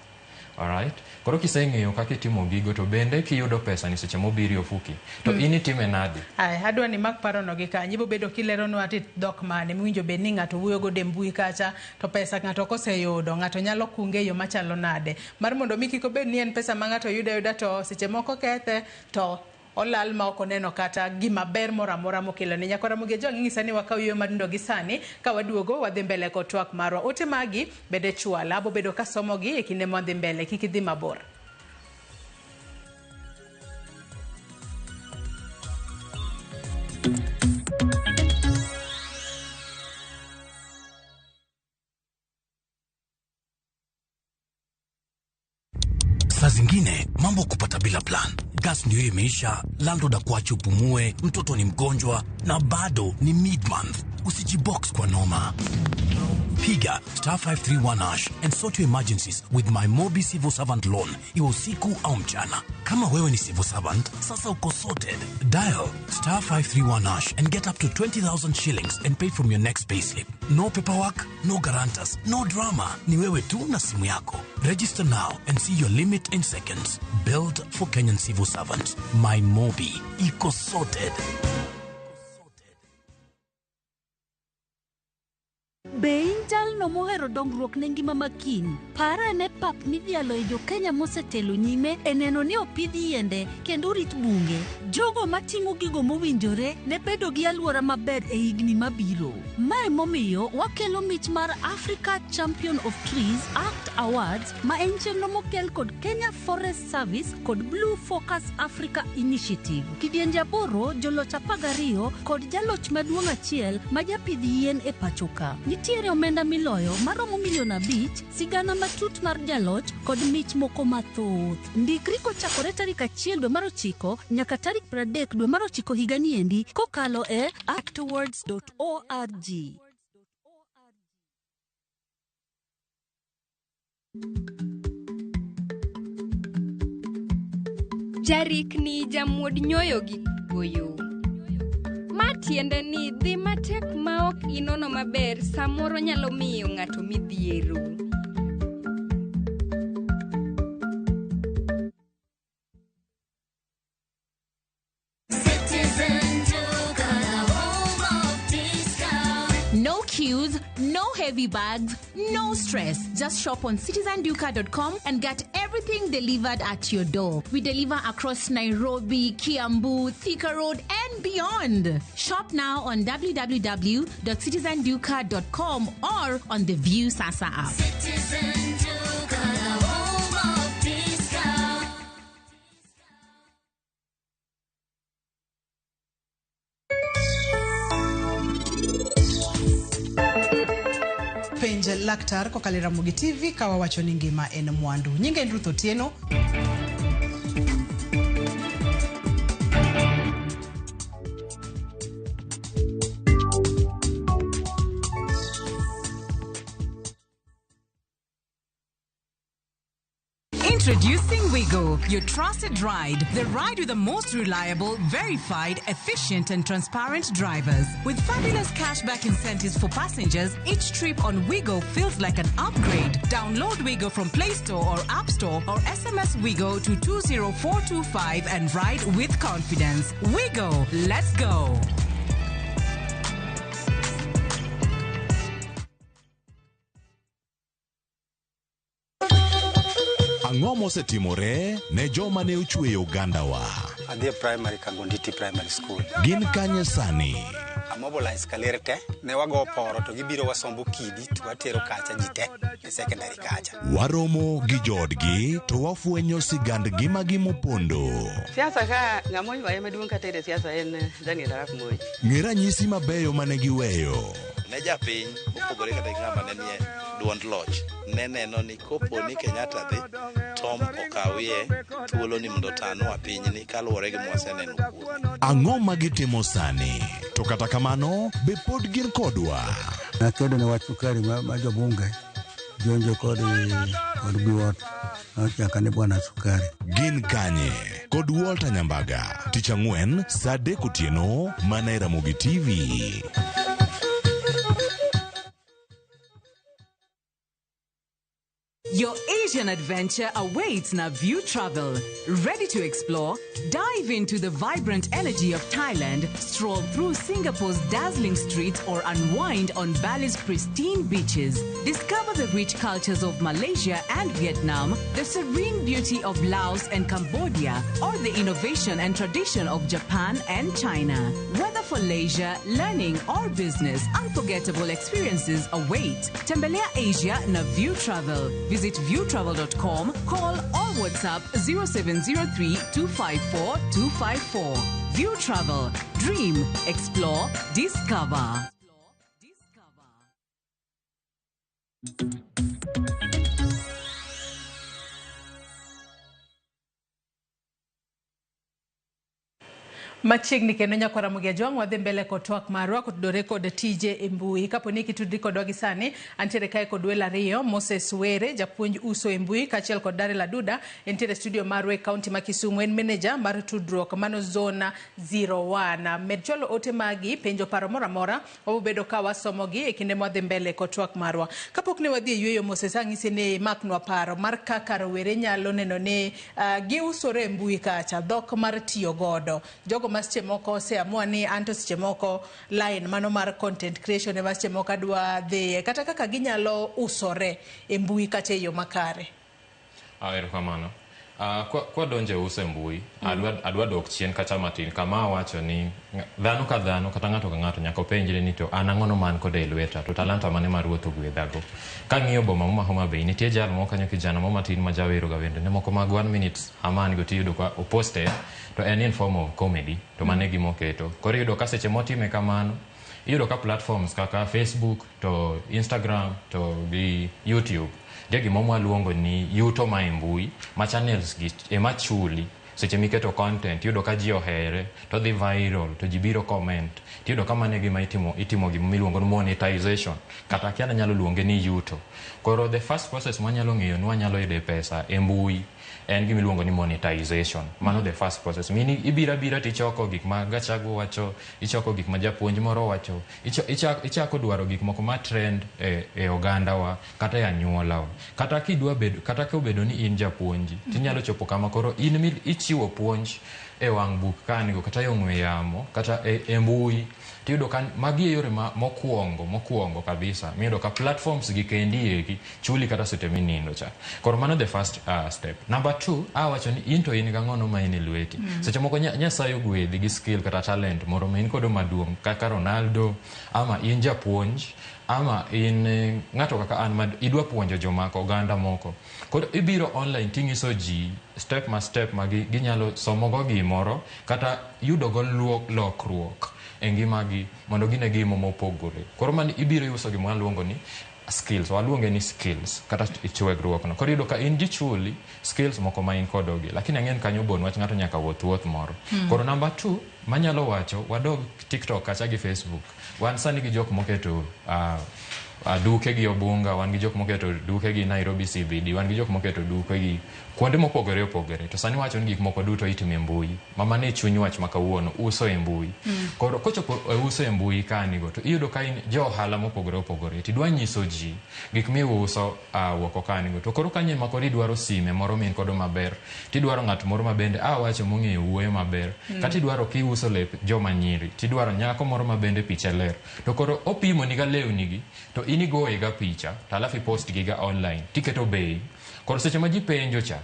Alright? Koro kiseng'eyo kaka itimo gigo to bende kiyudo pesa ni seche mobiro e ofuki to in itime nade? Aya, adwa ni mak parono gi kanyo. Ibo bedo kileronwa ati dhok mane miwinjo bed ni ng'ato wuoyo godo e mbui kacha to pesa ng'ato koseyudo ng'ato nyalo kunge e yo machalo nade. Mar mondo mi kik obed ni en pesa ma ng'ato yudo ayuda to seche moko kethe to olal ma ok oneno kata gima ber moro amora mokelone. Nyakwa Ramogi Ojwang' inyisa ni wakaw yueyo matindo gi sani ka waduogo wadhi mbele kod twak marwa. Ote magi bende chwala, abo bedo kasomogi e kinde mwadhi mbele, kik idhi mabor. Saa zingine mambo kupata bila plan. Gas ndio hiyo imeisha, landlord akuache upumue, mtoto ni mgonjwa na bado ni mid month. Usijibox kwa noma. Piga star 531 hash and sort your emergencies with my Mobi Civil Servant Loan, iwe usiku au mchana. Kama wewe ni civil servant, sasa uko sorted. Dial star 531 hash and get up to 20,000 shillings and pay from your next payslip. No paperwork, no guarantors, no drama. Ni wewe tu na simu yako. Register now and see your limit in seconds. Built for Kenyan civil servants. My Mobi. Iko sorted. Be in jalno mohero dongruok ne ngima ma kiny? Par ane pap midhialo e jo-Kenya mosetelo nyime e neno ni opidh yiende kendo orit bunge. Jogo matimo gigo mowinjore ne bedo gi alwora maber e higni mabiro. Mae momiyo wakelo mich mar Africa Champion of Trees Act Awards ma en chenro mokel kod Kenya Forest Service kod Blue Focus Africa Initiative. Kidienje 8, joloch 12 kod jaloch maduong' achiel ma japidh yien e pacho ka. Nitiere omenda miloyo maromo milion 5, sigana matut mar jaloch kod mich moko mathoth. Ndikri kochakore tarik 1 dwe mar 9 nyaka tarik 30 dwe mar 9 higani endi kokalo e actawards.org. Jarikni jamuod nyoyo gi goyo. Ma tiende ni dhi matek ma ok inono maber samoro nyalo miyo ng'ato midhiero. No queues, no heavy bags, no stress. Just shop on citizenduka.com and get everything delivered at your door. We deliver across Nairobi, Kiambu, Thika Road, and beyond. Shop now on www.citizenduka.com or on the View Sasa app. Citizen Duka, the home of discount. Penj laktar kokalo e Ramogi TV ka wawacho ni ngima en mwandu. Nyinga en Ruth Otieno. Introducing Wigo, your trusted ride. The ride with the most reliable, verified, efficient, and transparent drivers. With fabulous cashback incentives for passengers, each trip on Wigo feels like an upgrade. Download Wigo from Play Store or App Store or SMS Wigo to 20425 and ride with confidence. Wigo, let's go. Ang'o mosetimore ne joma ne ochweyo ogandawa? Adhi e primary Kagonditi Primary School. Gin kanye sani? Amobilize Kaler te ne wago poro to gibiro wasombo kidi to watero kacha ji te e secondary kacha. Waromo gi joodgi to wafwenyo sigand ngimagi mopondo. Siasa ka ng'ama oywaye maduong' kata e siasa en Daniel Arap Moi. Ng'e ranyisi mabeyo mane giweyo. Ne japiny mopogore kata gi ng'ama ne nie duond loch ne neno ni kopo ni Kenyatta dhi Tom okawie thuolo ni mondo otanwa pinyni kaluwore gi mwaseneno kuome. Ang'o ma gitimo sani? To kata kamano, be pod gin kodwa? Nakedo ne wach sukari ma jobunge jonjo kod Biwott nochaka ni bwana sukari. Gin kanye? Kod Walter Nyambaga. Tich ang'wen, saa 3 otieno, mana e Ramogi TV. Your Asian adventure awaits Naview Travel. Ready to explore? Dive into the vibrant energy of Thailand, stroll through Singapore's dazzling streets, or unwind on Bali's pristine beaches. Discover the rich cultures of Malaysia and Vietnam, the serene beauty of Laos and Cambodia, or the innovation and tradition of Japan and China. Whether for leisure, learning, or business, unforgettable experiences await. Tembelea Asia na View Travel. Visit viewtravel.com, call or WhatsApp 0703 254 254. View Travel. Dream, explore, discover. Machiegni kendo nyakwa Ramogi Ajwang' wadhi mbele kod twak marwa kotudore kod tije e mbui. Kapo ni kitudri kodwa gi sani, antiere kae kod welo ariyo, Moses Were, japuonj uso e mbui, kaachiel kod Darryl Aduda, entiere studio marwa e kaunti ma Kisumu, en manager mar tudruok mano zona 01. Med chwalo ote magi, penjo paro moro amora, wabobedo ka wasomogi e kinde mwadhi mbele kod twak marwa. Kapok ne wadhi e yueyo, Moses, ang'isi ni imaknwa paro mar kaka rowere nyalo neno ni giusore e mbui kacha, dhok mar tiyo godo. Jogo ma seche moko oseamua ni anto seche moko line mano mar content creation ema seche moko adwa dhiye, kata kaka ginyalo usore e mbui kata e yo makare. Erokamano. Kwa donjo e uso e mbui, adwa dok chien kata matin kama awacho ni dhano ka dhano kata ng'ato ka ng'ato nyaka openjre ni to an ang'ono man kode e lweta to talanta mane ma ruoth ogwedhago. Kang'iyo boma ma Homa Bay nitie jal moro kanyo kijana mo matin ma jawero ga wende ne moko mag 1 minute aman go tiyudo ka oposte to en in form of comedy to mano e gima oketo. Koro iyudo ka seche motime kamano iyudo ka platforms kaka Facebook to Instagram to gi YouTube nitie gima mwaluongo ni yuto ma e mbui ma channels gi ema chuli seche miketo content iyudo ka ji ohere to dhi viral to ji biro comment tiyudo ka mano e gima itimo gima miluongo ni monetization kata akia nanyalo luonge ni yuto. Koro the first process mwanyalo ng'eyo ni wanyalo yude pesa e mbui en gima iluongo ni monetization. Mano the first process. Meaning ibiro abira tichoko gik ma Gachagua wacho, ichoko gik ma japuonj moro wacho, ichako dwaro gik moko ma trend e ogandawa kata e anyuolawa. Kata kidwa bedo kata kobedo ni in japuonj tinyalo chopo kama koro in ichiwo puonj e wang' buk kanigo kata e ong'we yamo kata e mbui tiyudo ka magi e yore ma mokwongo kabisa miyudo ka platforms gi kendi eki chuli kata seche minindo cha. Koro mano the first step. Number two, awacho ni in to in gang'ono ma in e lweti. Seche moko Nyasaye ogwedhi gi skill kata talent moro ma in kodo maduong' kaka Ronaldo ama in japuonj ama in ng'ato kaka an ma idwa puonjo jomako oganda moko. Koro ibiro online ting'iso ji step ma step ma ginyalo somogo gimoro kata yudogo lokruok e ngimagi mondo gine gimo mopogore. Koro mano ibiro iuso gima waluongo ni skills, waluonge ni skills kata tiegruok no. Koro iyudo ka in jichuli skills moko ma in kodogi, lakini ang'e ni kanyo bon wach ng'ato nyaka wuoth wuoth moro. Koro number two, manyalo wacho, wadog TikTok kacha gi Facebook. Wan sani gi jok moketo duke gi Obunga, wan gi jok moketo duke gi Nairobi CBD, wan gi jok moketo duke gi kuonde mopogore opogore. To sani wacho ni gik moko duto itimo e mbui. Ma mano e chuny wach ma kawuono, uso e mbui. Koro kochopo e uso e mbui kanigo, to iyudo ka in jo ohala mopogore opogore, tidwa nyiso ji gik miuso oko kanigo. To koro kanyo ema koro idwaro sime moro ma in godo maber, tidwaro ng'at moro ma bende awacho mong'eyo wuoyo maber, kata idwaro kiuso lep joma nyiri, tidwaro nyako moro ma bende piche ler. To koro opimo ni ga lewni gi, to in igoye ga picha, to alafu ipost gi ga online, tiketo bei. Koro seche ma ji penjo cha,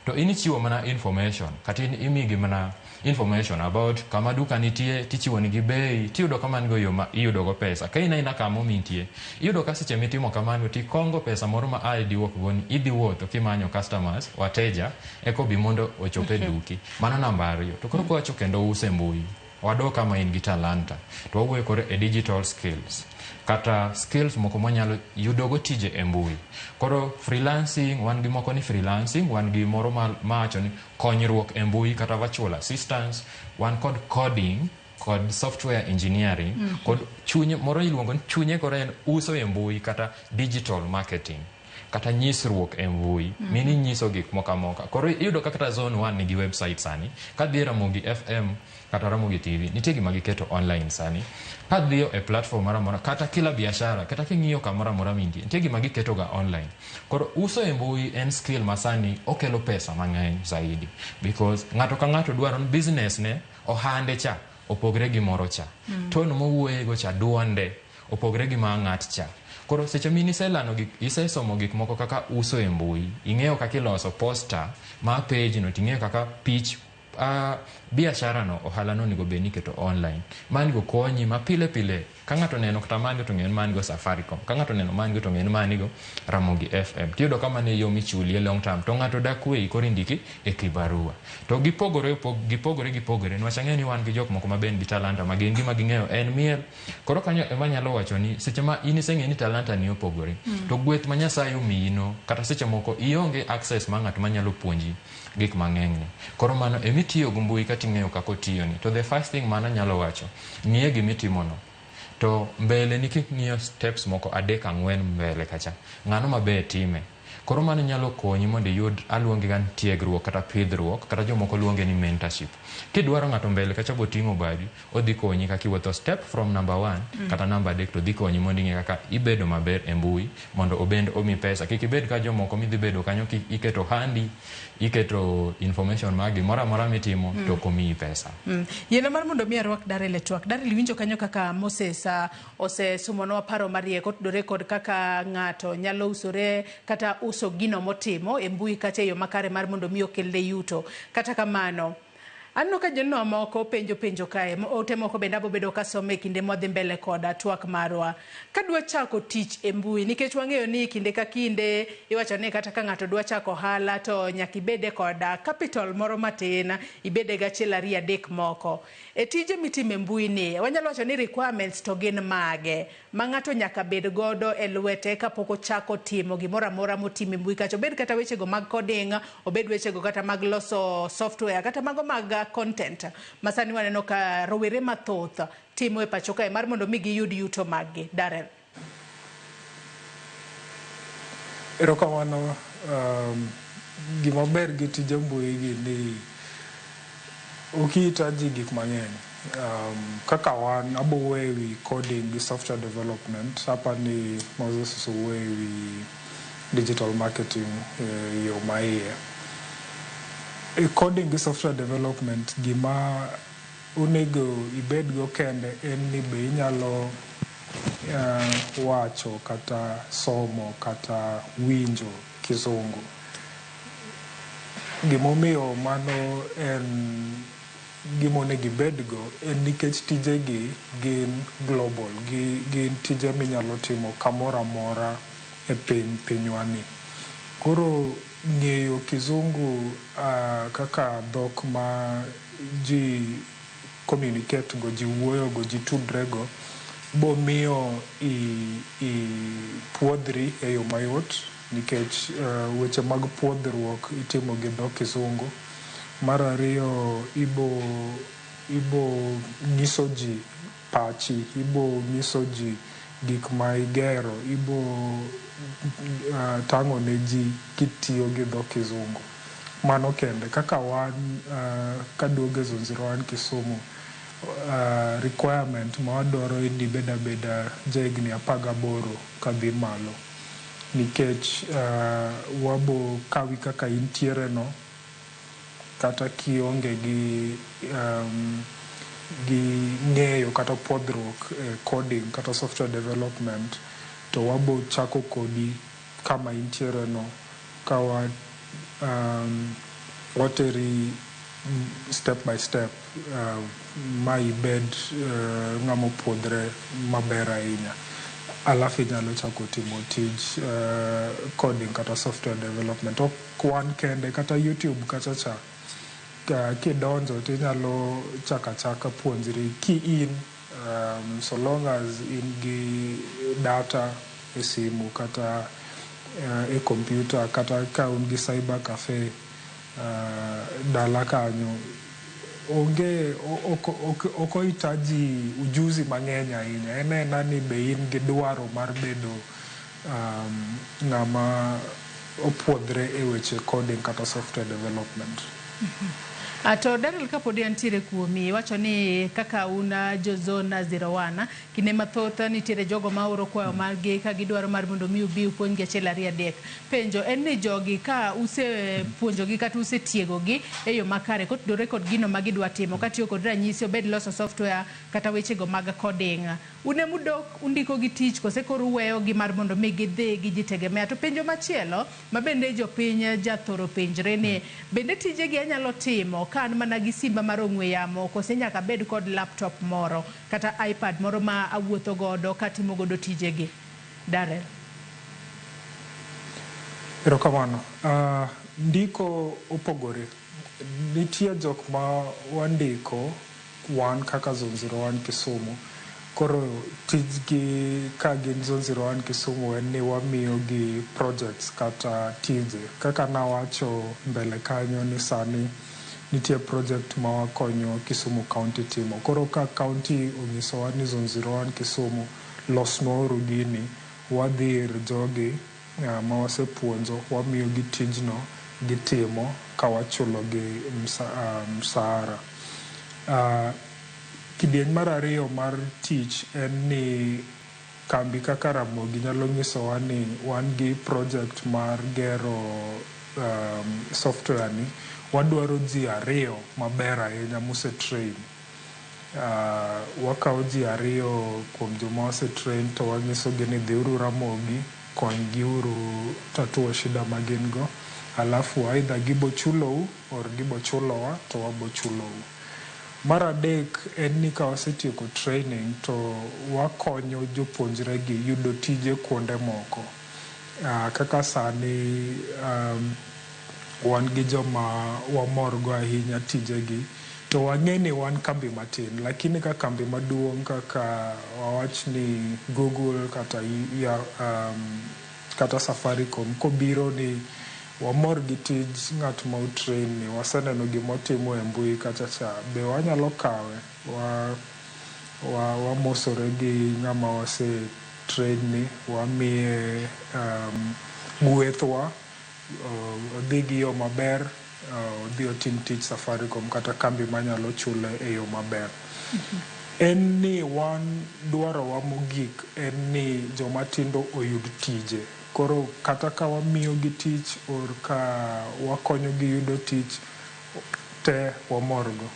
to in ichiwo mana information, kata in imigi mana information about kama duka nitie, tichiwo nigi bei, tiyudo ka man go yo ma iyudo go pesa. Ka in aina kama omintie, iyudo ka seche mitimo kamano tikongo pesa moro ma ae diwuok go ni idhi wuotho kimanyo customers, wateja, eko bi mondo ochop e duki. Mano namba ariyo. To koro kwawacho kendo uso e mbui, wadok kama in gi talanta, to wawuoyo koro e digital skills kata skills moko mwanyalo yudogo tije e mbui. Koro freelancing, wan gi moko ni freelancing, wan gi moro mawacho ni konyruok e mbui kata virtual assistance, wan kod coding kod software engineering, kod chunye moro iluongo ni chunye koro en uso e mbui kata digital marketing kata nyisruok e mbui, mini nyiso gik moko amoka. Koro iyudo ka kata Zone 1 nigi website sani, kadhi e Ramogi FM kata Ramogi TV, nitie gima giketo online sani. Kadhiyo e platform moro amora, kata kila biashara, kata king'iyo kamoro amora mintie, nitie gima giketo ga online. Koro uso e mbui en skill ma sani okelo pesa mang'eny zaidi, because ng'ato ka ng'ato dwaro ni business ne, ohande cha, opogre gi moro cha. Tone mowuoye go cha, duonde, opogre gi ma ng'at cha. Koro seche min iselano gik, isesomo gik moko kaka uso e mbui, ing'eyo kaka iloso poster ma page no, ting'eyo kaka pitch biashara no, ohala no onego bed ni iketo online. Mani go konyi ma pile pile ka ng'ato oneno kata mani go to ng'e ni mani go Safaricom, ka ng'ato oneno mani go to ng'e ni mani go Ramogi FM. Tiyudo ka mano e yo michulie long term, to ng'ato dak weyi koro indiki e kibarua. To gipogore gipogore gipogore, niwach ang'eyo ni wan gi jok moko ma be nigi talanta ma gin gima ging'eyo en miel. Koro kanyo ema anyalo wacho ni seche ma in iseng'eyo ni talanta ni opogore, to gweth ma Nyasaye omiyi no, kata seche moko ionge access mar ng'at manyalo puonji gik mang'eny ni. Koro mano emitiyo gi mbui kata ing'eyo kaka otiyo ni. To the first thing mano anyalo wacho, ng'iye gimitimo no. To mbele ni king'iyo steps moko 3 4 mbele kacha, ng'ano maber time. Koro mano nyalo konyi mondo iyud aluonge ga ni tiegruok kata pidhruok, kata jomoko luonge ni mentorship. Kidwaro ng'ato mbele kacha boting'o badi, odhi konyi kaka iwuotho step from number 1 kata namba 3 to dhi konyi mondo ing'e kaka ibedo maber e mbui mondo obend omi pesa. Kik ibed ka jomoko midhi bedo kanyo iketo handi, iketo information mag gimoro amora mitimo to ok omiyi pesa. Yiena mar mondo mi arwak Darrell e twak. Darrell, iwinjo kanyo kaka Moses osesumonwa paro mariek otudore kod kaka ng'ato nyalo usore kata uso gino motimo e mbui kacha e yo makare mar mondo mi okelne yuto. Kata kamano, aneno ka joneno moko penjo penjo kae, ote moko bende abo bedo kasomo e kinde mwadhi mbele koda twak marwa. Kadwa chako tich e mbui, nikech wang'eyo ni kinde ka kinde iwacho ni kata ka ng'ato dwa chako ohala to nyaka ibede koda capital moro matin, ibede gachiel ariyo adek moko. E tije mitimo e mbui ni, wanyalo wacho ni requirements to gin mage ma ng'ato nyaka bed godo e lwete kapok ochako timo gimoro amora motimo e mbui kacha, obed kata wechego mag coding, obed wechego kata mag loso software, kata mago mag content ma sani waneno ka rowere mathoth timo e pacho kae mar mondo mi giyud yuto mag gi. Darrell. Erokamano. Gima ber gi tije mbui gi ni ok ihitaji gik mang'eny. Kaka wan abo wuoyo ewi coding gi software development, apa ni Moses osewuoyo ewi digital marketing e yo ma iye. E coding gi software development, gima onego ibedgo kende en ni be inyalo wacho kata somo kata winjo Kizungu. Gimomiyo mano en gima onego ibedgo en nikech tijegi gin global, gin tije minyalo timo kamoro amora e pinywa ni. Koro ng'eyo Kizungu kaka dhok ma ji communicate go, ji wuoyo go, ji tudre go, bomiyo ipuodhri e yo mayot nikech weche mag puodhruok itimo gi dho Kizungu. Mar ariyo, ibo nyiso ji pachi, ibo nyiso ji gik ma igero, ibo tang'o ne ji kitiyo gi dho Kizungu. Mano kende. Kaka wan kaduogo e Zone 01 Kisumu, requirement ma wadwaro en ni ibed abeda jahigni 18 kadhi malo. Nikech wabo kawi kaka intiere no, kata kionge gi ng'eyo kata puodhruok e coding kata software development, to wabo chako kodi kama intiere no ka wateri step by step ma ibed ng'ama opuodhre maber ahinya. Alafu inyalo chako timo tij coding kata software development. Ok wan kende, kata YouTube kacha cha, kidonjo tinyalo chako achaka puonjri ki in so long as in gi data e simu kata e computer, kata ka un gi cyber cafe dala kanyo, onge ok ohitaji ujuzi mang'eny ahinya. En aena ni be in gi dwaro mar bedo ng'ama opuodhre e weche coding kata software development. To Daniel, kapodi antiere kuomi, iwacho ni kaka un jo Zone 01, kinde mathoth nitiere jogo ma oro kwayo margi ka gidwaro mar mondo mi ubi upuonjgi achiel ariyo adek. Penjo en ni jogi ka usepuonjogi kata usetiegogi e yo makare kotudore kod gino ma gidwa timo, katiyo kod ranyisi, obed loso software kata wechego mag coding, un emudok undiko gi tich kose koro uweyogi mar mondo mi gidhi gijitegemea? To penjo machielo ma bende jopiny jathoro penjre ni bende tijegi anyalo timo ka an mana gi simba mar ong'we yamo, kose nyaka abed kod laptop moro kata iPad moro ma awuotho godo katimo godo tijegi? Darrell. Erokamano. Ndiko opogore. Nitie jok ma wandiko wan kaka Zone 01 Kisumu. Koro tijgi ka gin Zone 01 Kisumu en ni wamiyogi projects kata tije. Kaka nawacho mbele kanyo ni sani nitie project ma wakonyo Kisumu County timo. Koro ka county onyisowa ni Zone 01 Kisumu losnwauru gini, wadhi ir jogi ma wasepuonjo, wamiyogi tijno gitimo ka wachulogi msahara. Kidieny mar ariyo mar tich en ni kambi kaka Ramogi nyalo nyisowa ni wan gi project mar gero software ni, wadwaro ji ariyo maber ahinya mose train. Wakawo ji ariyo kuom joma ose train to wanyisogi ni dhiuru Ramogi, konygiuru tatua shida ma gin go, alafu either gibo chulou or gibo chulowa to wabo chulou. Mar adek en ni ka wasetieko training to wakonyo jopuonjre gi yudo tije kuonde moko. Kaka sani wan gi joma wamorgo ahinya tijegi, to wang'e ni wan kambi matin, lakini ka kambi maduong' kaka wawach ni Google kata kata Safaricom kobiro ni wamor gi tij ng'at ma otrain ni, waseneno gimotimo e mbui kacha cha, be wanyalo kawe? Wamosore gi ng'ama wase train ni, wamiye gwethwa, odhi gi yo maber, odhi otim tich Safaricom kata kambi manyalo chule e yo maber. En ni wan dwarowa mogik en ni joma tindo oyud tije. Koro kata ka wamiyogi tich or ka wakonyogi yudo tich, te wamorgo.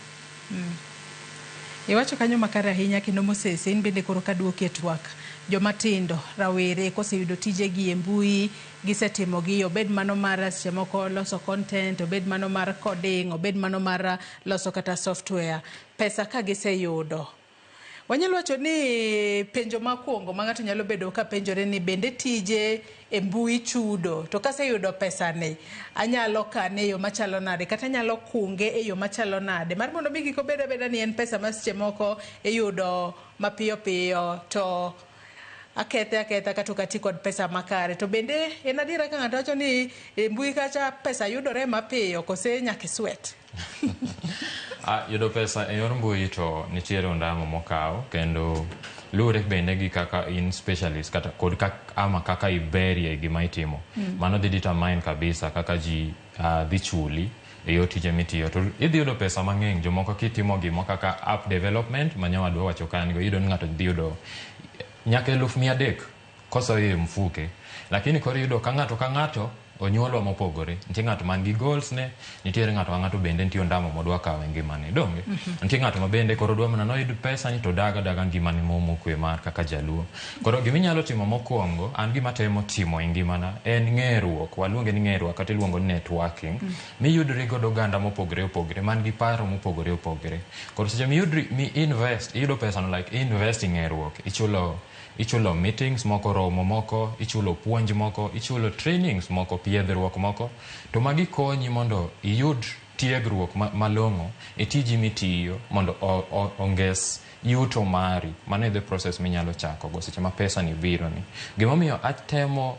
Iwacho kanyo makare ahinya kendo Moses, in bende koro kaduoki e twak. Joma tindo, rawere koseyudo tijegi e mbui, gisetimogi, obed mano mar seche moko loso content, obed mano mar coding, obed mano mar loso kata software. Pesa ka giseyudo, wanyalo wacho ni penjo makwongo ma ng'ato nyalo bedo ka penjore ni bende tije e mbui chudo, to kaseyudo pesani anyalo kane e yo machalo nade, kata anyalo kunge e yo machalo nade mar mondo mi kik obed abeda ni en pesa ma seche moko iyudo mapiyo piyo to akethe aketha kata ok ati kod pesa makare. To bende en adiera ka ng'ato wacho ni e mbui kacha pesa yudore mapiyo, kose nyaka iswet? Yudo pesa e yor mbui to nitiere ondamo mokawo, kendo luwore bende gi kaka in specialist kata kod ama kaka iberie gima itimo. Mano dhi determine kabisa kaka ji dhi chuli e yor tije mitiyo. To idhi yudo pesa mang'eny, jomoko kitimo gimo kaka app development ma nyawadwa wacho kanyo, iyudo ni ng'ato dhi yudo nyaka 300,000 kosoyo e mfuke. Lakini koro iyudo ka ng'ato ka ng'ato onyuolwa mopogore. Nitie ng'ato man gi goals ne, nitiere ng'ato ka ng'ato bende nitie ondamo modwa kawo e ngimane. Donge? Nitie ng'ato ma bende koro dwa mana noyud pesa ni to dag adaga ngimane mokwe mar kaka jaluo. Koro giminyalo timo mokwongo, an gima temo timo e ngimana en ng'eruok. Waluonge ni ng'eruok kata iluongo ni networking. Miyudri godo oganda mopogore opogore man gi paro mopogore opogore. Koro seche miyudri mi invest, iyudo pesa no like invest e ng'eruok. Ichulo meetings moko, romo moko, ichulo puonj moko, ichulo trainings moko, piedhruok moko. To magi konyi mondo iyud tiegruok malong'o e tiji mitiyo mondo onges yuto mari. Mano e the process minyalo chako go seche ma pesa ni biro ni. Gimomiyo atemo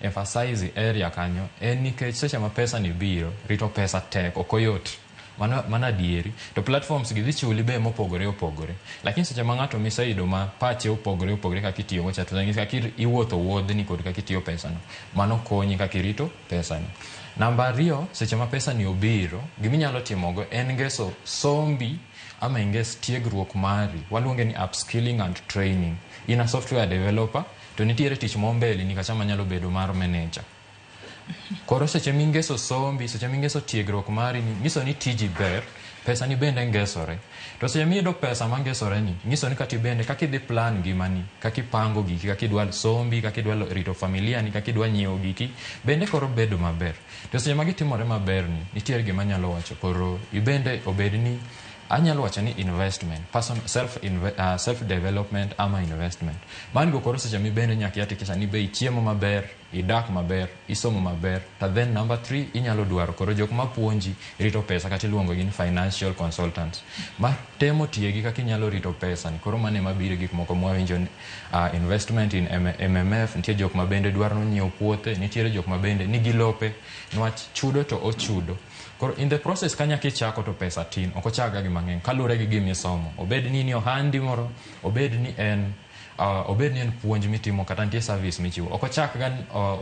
emphasize area kanyo en nikech seche ma pesa ni biro, rito pesa tek, ok oyot. Mano adieri. To platforms gi dhi chuli be mopogore opogore. Lakini seche ma ng'ato miseyudo ma pache opogore opogore kaka itiyo go cha, to nyisi kaka iwuotho wuodhni kod kaka itiyo pesa no. Mano konyi kaka irito pesa ni. Namba ariyo, seche ma pesa ni obiro, giminyalo timogo en ngeso sombi ama inges tiegruok mari. Waluonge ni upskilling and training. In a software developer, to nitiere tich mombele ni kacha manyalo bedo mar manager. Koro seche mingeso sombi, seche mingeso tiegruok mari ni, nyiso ni tiji ber, pesa ni bende ngesore. To seche miyudo pesa mangesore ni, nyiso ni kati bende kaka idhi plan ngimani, kaka ipango giki, kaka idwa sombi, kaka idwa rito familia ni, kaka idwa nyiewo giki, bende koro bedo maber. To seche ma gitimore maber ni, nitiere gima anyalo wacho koro ibende obed ni anyalo wacho ni investment, person, self development ama investment. Man go koro seche mibende nyaka ihakikisha ni be ichiemo maber, idak maber, isomo maber. To then number 3 inyalo dwaro koro jok mapuonji rito pesa kata iluongo gi ni financial consultants. Ma temo tiegi kaka inyalo rito pesa ni. Koro mano ema biro gik moko mwawinjo ni investment in MMF, nitie jok ma bende dwaro nyiewo puothe, nitiere jok ma bende nigi lope, niwach chudo to ochudo. Koro in the process ka nyaka ichako to pesa tin, ok ochak ga gi mang'eny kaluwore gi gima isomo. Obed ni ni ohandi moro, obed ni en puonj mitimo kata nitie service michiwo. Ok ochak ga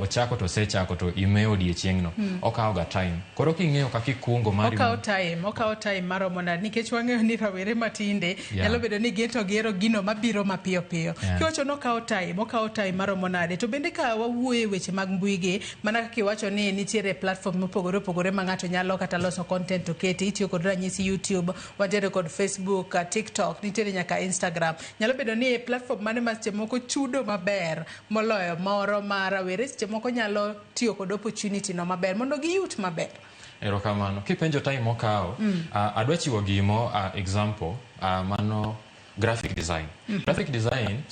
ochako to osechako to imewo odiechieng'no. Okawo ga time. Koro king'eyo kaka ikungo mari Okawo time maromo nade nikech wang'eyo ni rawere matinde nyalo bedo ni gin to gihero gino mabiro mapiyo piyo. Kiwacho ni okawo time maromo nade. To bende ka wawuoyo e weche mag mbui gi, mana kaka iwacho ni nitiere platform mopogore opogore ma ng'ato nyalo kata loso content to keti, itiyo kod ranyisi YouTube, wantiere kod Facebook, TikTok, nitiere nyaka Instagram. Nyalo bedo ni e platform mane ma seche moko chudo maber moloyo moro ma rawere seche moko nyalo tiyo kod opportunity no maber mondo giyut maber. Erokamano. Kipenjo time mokawo, adwa chiwo gimo example, mano graphic design. Graphic design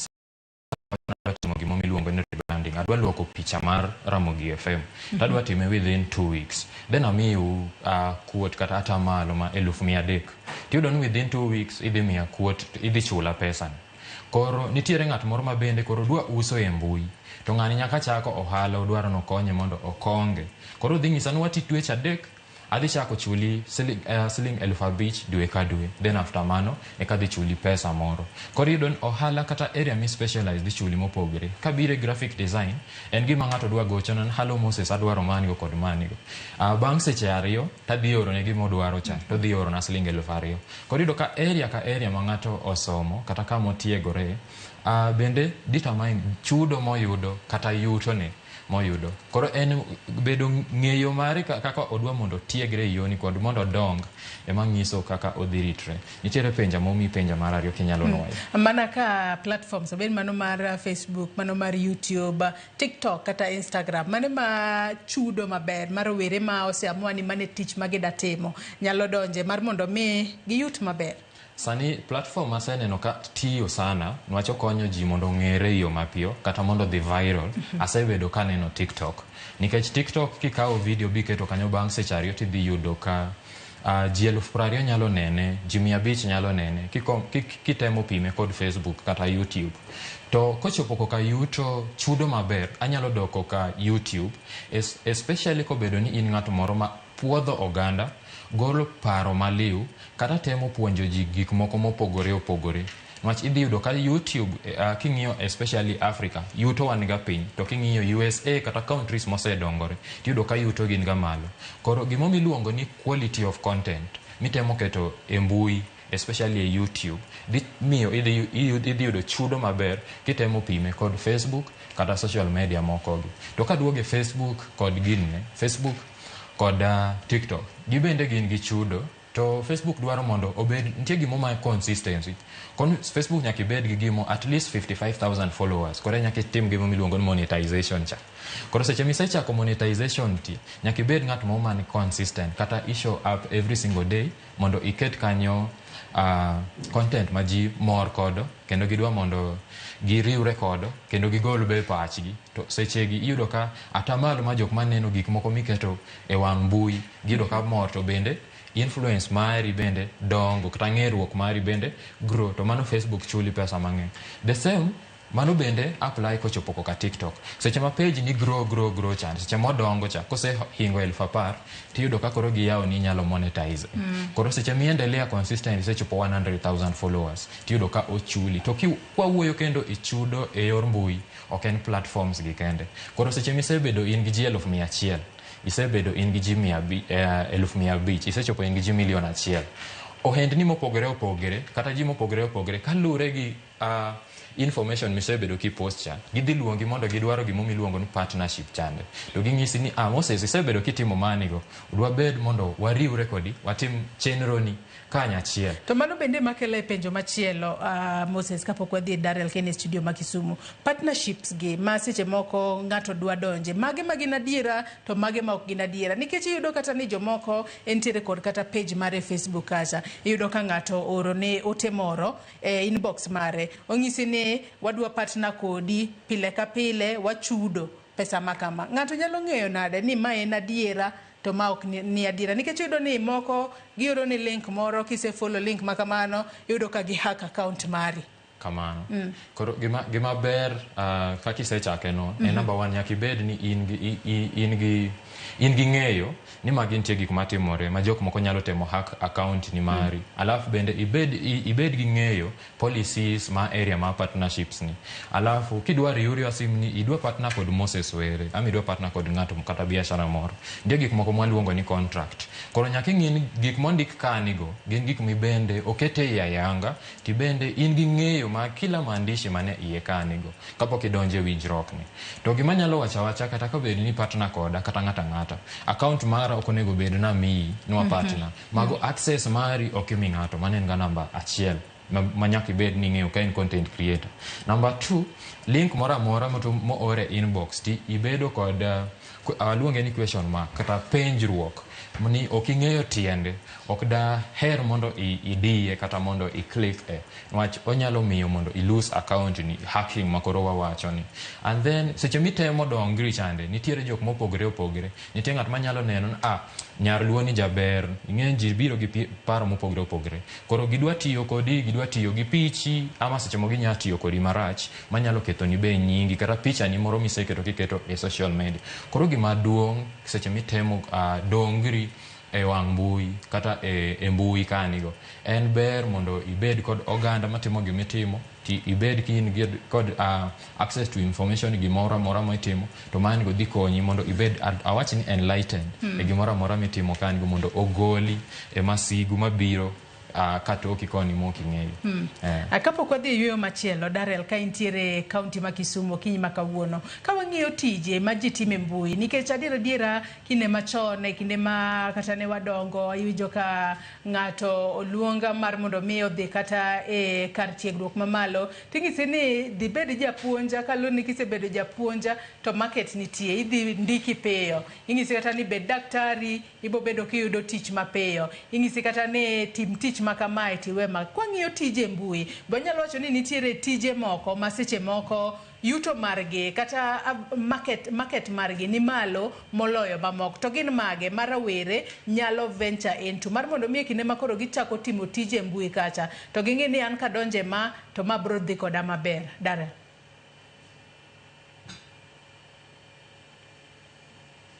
adwa timo gimo miluongo ni rebranding. Adwa luoko picha mar Ramogi FM. To adwa time within 2 weeks. Then amiu quote kata atamalo ma 300,000. Tiyudo ni within 2 weeks idhi miya quote, idhi chula pesa ni. Koro nitiere ng'at moro ma bende koro dwa uso e mbui. To ng'ani nyaka chako ohala odwaro nokonye mondo okonge. Koro dhi nyisa ni wati dweche 3, adhi chako chuli siling 5,000 dwe ka dwe. Then after mano, eka dhi chuli pesa moro. Koro iyudo ni ohala kata area mi specialize dhi chuli mopogore. Kabiro e graphic design, en gima ng'ato dwa gocho na, hello Moses, adwaro manigo kod manigo. Bang' seche 2, tadhi oro ne gima odwaro cha, to dhi oro na siling 2,000. Koro iyudo ka area ma ng'ato osomo, kata kama otiegore, bende determine chudo moyudo kata yutone moyudo. Koro en bedo ng'eyo mare kaka odwa mondo otiegre e yoni kod mondo odong ema ng'iso kaka odhi ritre. Nitiere penja momi penja mar ariyo kinyalo nwoyo. Mana ka platforms, obed mano mar Facebook, mano mar YouTube, TikTok kata Instagram, mane ma chudo maber mar rowere ma oseamua ni mane tich ma gida timo nyalo donje mar mondo mi giyut maber? Sani platform aseneno ka tiyo sana, niwach okonyo ji mondo ong'ere e yo mapiyo kata mondo odhi viral. Asebedo kaneno TikTok. Nikech TikTok kikawo video biketo kanyo bang' seche 2 tidhi yudo ka ji 20,000 nyalo nene, ji 500 nyalo nene, kitemo pime kod Facebook kata YouTube. To kochopo koka yuto chudo maber, anyalo dok koka YouTube, especially kobedo ni in ng'at moro ma puodho oganda, golo paro maliw, kata temo puonjo ji gik moko mopogore opogore. Niwach idhi yudo ka YouTube, king'iyo especially Africa, yuto wan ga piny, to king'iyo USA kata countries mosedongore, tiyudo ka yuto gin ga malo. Koro gimomiyo iluongo ni quality of content, mitemo keto e mbui, especially e YouTube, dhi miyo idhi yudo chudo maber kitemo pime kod Facebook kata social media moko gi. To kaduogo e Facebook kod ginne, Facebook kod TikTok, gibende gin gi chudo. To Facebook dwaro mondo obed nitie gimo ma consistency. Kon Facebook nyaka ibed gi gimo at least 55,000 followers. Koro nyaka itim gimo miluongo ni monetization cha. Koro seche misechako monetization ti, nyaka ibed ng'at mo man consistent kata i show up every single day mondo iket kanyo content ma ji mor kodo kendo gidwa mondo giriwre kodo kendo gigol be pachgi. To sechegi iyudo ka atamalo ma jok maneno gik moko miketo e wang' mbui giyudo ka mor, to bende influence mari bende dongo kata ng'eruok mari bende grow, to mano Facebook chuli pesa mang'eny. The same mano bende apply kochopo koka TikTok. Seche ma page ni grow grow grow chande, seche modongo cha kose hingo 10,000 tiyudo ka koro giyawo ni inyalo monetize. Koro seche miendelea consistent isechopo 100,000 followers tiyudo ka ochuli. To kwawuoyo kendo e chudo e yor mbui, ok en platforms gi kende. Koro seche misebedo in gi ji 100,000, isebedo in gi ji 500,000, isechopo in gi ji 1,000,000. Ohendni mopogore opogore kata ji mopogore opogore kalure gi information misebedo kipost cha, gidhi luongi mondo gidwaro gimo miluongo ni partnership chande. To ging'isi ni Moses, isebedo kitimo manigo, dwa bed mondo wariwre kodi, watim chenro ni kanyachiel. To mano bende makelo e penjo machielo, Moses, kapok wadhi e Darrell Kane studio ma Kisumu. Partnerships gi ma seche moko ng'ato dwa donje, mage ma gin adiera to mage ma ok gin adiera? Nikech iyudo kata ni jomoko entiere kod kata page mare Facebook kacha, iyudo ka ng'ato oro ne ote moro e inbox mare, onyisi ni wadwa partner kodi pile ka pile, wachudo pesa ma kama. Ng'ato nyalo ng'eyo nade ni ma en adiera to ma ok ni adiera? Nikech iyudo ni moko gioro ni link moro, kise follow link ma kamano, iyudo ka gi hack account mari. Kamano. Koro gima ber kaka isechake no, en number one, nyaka ibed ni in gi ng'eyo ni magi nitie gik matimore ma jok moko nyalo temo hack account ni mari. Alafu bende ibed gi ng'eyo policies ma area ma partnerships ni. Alafu kidwa riwri wasim ni idwa partner kod Moses Were, ama idwa partner kod ng'ato kata biashara moro. Nitie gik moko mwaluongo ni contract. Koro nyaka ing'i ni gik mondik kanigo gin gik mibende okete e ayanga, tibende in gi ng'eyo ma kila maandishi mane iye kanigo kapok idonje winjruok ni. To gima nyalo wacho awacha kata kabed ni partner koda kata ng'ata ng'ata, account mara ok onego bed na miyi nwa partner. Mago access mari ok imi ng'ato, mano en ga namba achiel ma nyaka ibed ni ing'eyo ka in content creator. Number 2, link moro amora moore inbox ti ibedo kod aluonge ni question mark kata penjruok ni ok ing'eyo tiende, ok da her mondo idiye kata mondo i click e, niwach onyalo miyo mondo i lose account ni, hacking makoro wawacho ni. And then seche mitemo dongri chande, nitiere jok mopogore opogore. Nitie ng'at manyalo neno ni nyar luo ni jaber, ing'e ji biro gi paro mopogore opogore. Koro gidwa tiyo kodi, gidwa tiyo gi pichi, ama seche moko ginya tiyo kodi marach manyalo ketho ni be nyingi kata picha ni moro miseketo kiketo e social media. Koro gima duong' seche mitemo dongri e wang' mbui kata e mbui kanigo, en ber mondo ibed kod oganda matimo gimitimo, ti ibed ki in kod access to information gimoro amora mitimo, to mano go dhi konyi mondo ibed awach ni enlightened e gimoro amora mitimo kanigo, mondo ogoli e masigu mabiro katoki koni mok ing'eyo. Kapok wadhi e yueyo machielo, Darrell, ka intiere e kaunti ma Kisumu okinyi ma kawuono, ka wang'iyo tije ma ji timo e mbui, nikech adier adiera kinde machon, e kinde ma kata ne wadongo, iwinjo ka ng'ato oluonga mar mondo mi odhi kata e kar tiegruok mamalo, ting'isi ni dhi bed japuonja, kaluwore ni kisebedo japuonja to market nitie, idhi ndiki piyo. Ing'isi kata ni bed daktari, ibobedo kiyudo tich mapiyo. Ing'isi kata ni tim tich ma kamae tiwe ma. Kwang'iyo tije mbui, be wanyalo wacho ni nitiere tije moko ma seche moko yuto margi kata market margi ni malo moloyo mamoko. To gin mage ma rawere nyalo venture into mar mondo mi e kinde ma koro gichako timo tije mbui kacha to ging'e ni an kadonje ma to ma bro dhi koda maber. Darrell.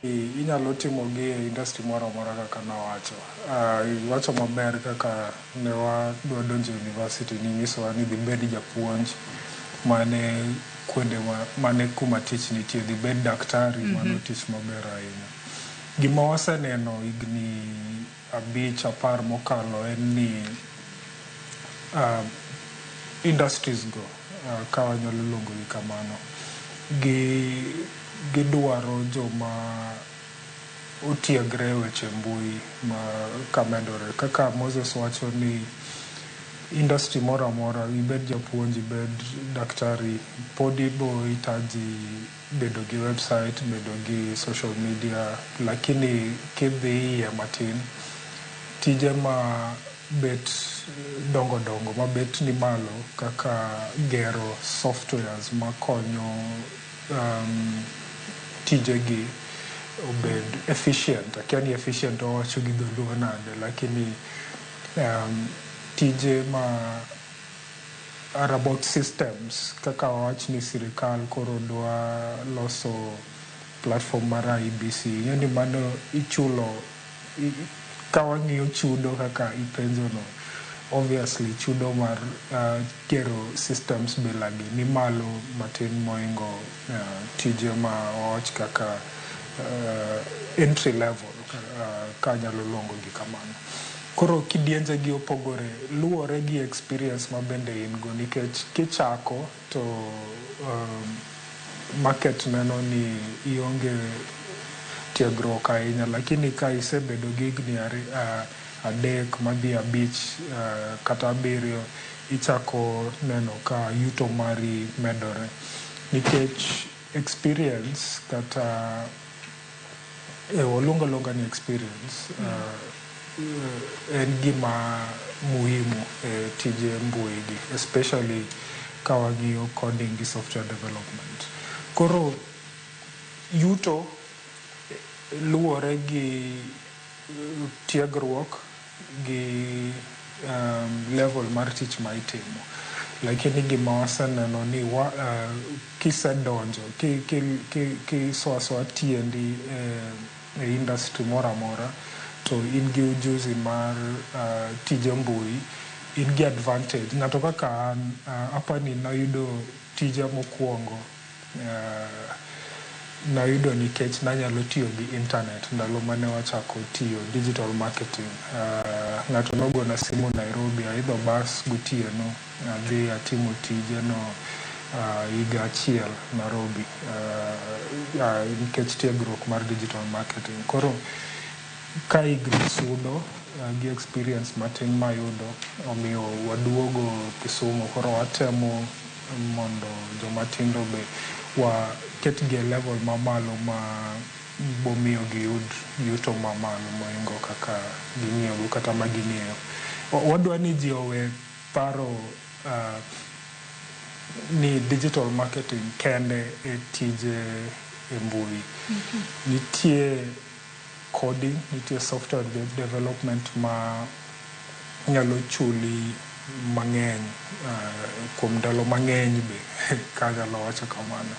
Inyalo timo gi e industry moro amora kaka nawacho. Iwacho maber kaka ne wadwa donjo e university, ninyisowa ni dhi bed japuonj mane kuonde mane kuma tich nitie, dhi bed daktari, mano tich maber ahinya. Gima waseneno higni 5-10 mokalo en ni Industries go, ka wanyalo luongo gi kamano, gidwaro joma otiegre e weche mbui ma kamedore. Kaka Moses wacho ni industry moro amora, ibed japuonj, ibed daktari, pod ibo hitaji bedo gi website, bedo gi social media, lakini kidhi iye matin, tije ma bet dongo dongo mabet ni malo kaka gero softwares makonyo tijegi obed efficient. Akia ni efficient owacho gi dholuo nade, lakini tije ma are about systems, kaka wawach ni sirikal koro dwa loso platform mar IEBC, ing'e ni mano ichulo. Ka wang'iyo chudo kaka ipenjo no, obviously chudo mar gero systems bilagi ni malo matin moingo tije ma wawach kaka entry level, ka anyalo luongo gi kamano. Koro kidienje gi opogore luwore gi experience ma bende in go, nikech kichako to market neno ni ionge tiegruok ahinya, lakini ka isebedo gi higni 3 madhi 5 kata 7, ichako neno ka yuto mari medore nikech experience, kata waluongo aluonga ni experience en gima muhimu e tije mbui gi, especially ka wang'iyo coding gi software development. Koro yuto luwore gi tiegruok gi level mar tich ma itimo, lakini gima waseneno ni kisedonjo, kisoa soa tiendi e industry moro amora to in gi ujuzi mar tije mbui, in gi advantage. Ng'ato kaka an, apani nayudo tija mokwongo, nayudo nikech nanyalo tiyo gi internet ndalo mane wachako tiyo digital marketing. Ng'ato nogona simu Nairobi, aidho bas gotieno, adhi atimo tijeno higa achiel Nairobi, nikech tiegruok mar digital marketing. Koro ka higni sudo gi experience matin mayudo, omiyo waduogo Kisumu. Koro watemo mondo joma tindo be waketgi e level mamalo ma bomiyo giyud yuto mamalo moingo kaka ging'iyogo kata ma ging'eyo. Wadwa ni ji owe paro ni digital marketing kende e tije e mbui. Nitie coding, nitie software development ma nyalo chuli mang'eny kuom ndalo mang'eny be, ka anyalo wacho kamano,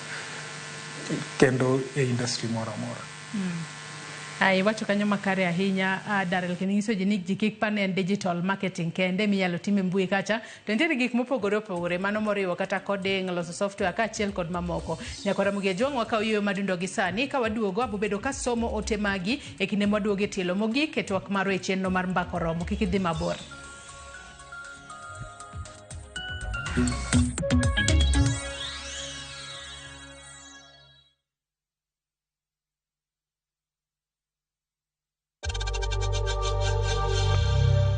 kendo e industry moro amora. Iwacho kanyo makare ahinya, Darrell, kendo inyiso ji ni ji kik par ni en digital marketing kende minyalo tim e mbui kacha, to nitiere gik mopogore opogore, mano moriwo kata coding, loso software kaachiel kod mamoko. Nyakora Ramogi Ajwang', wakawo yueyo madundo gi sani. Ka waduogo, abobedo ka somo ote magi e kinde mwaduogo e tielo mogik e twak marwa e chenro mar Mbaka Oromo. Kik idhi mabor.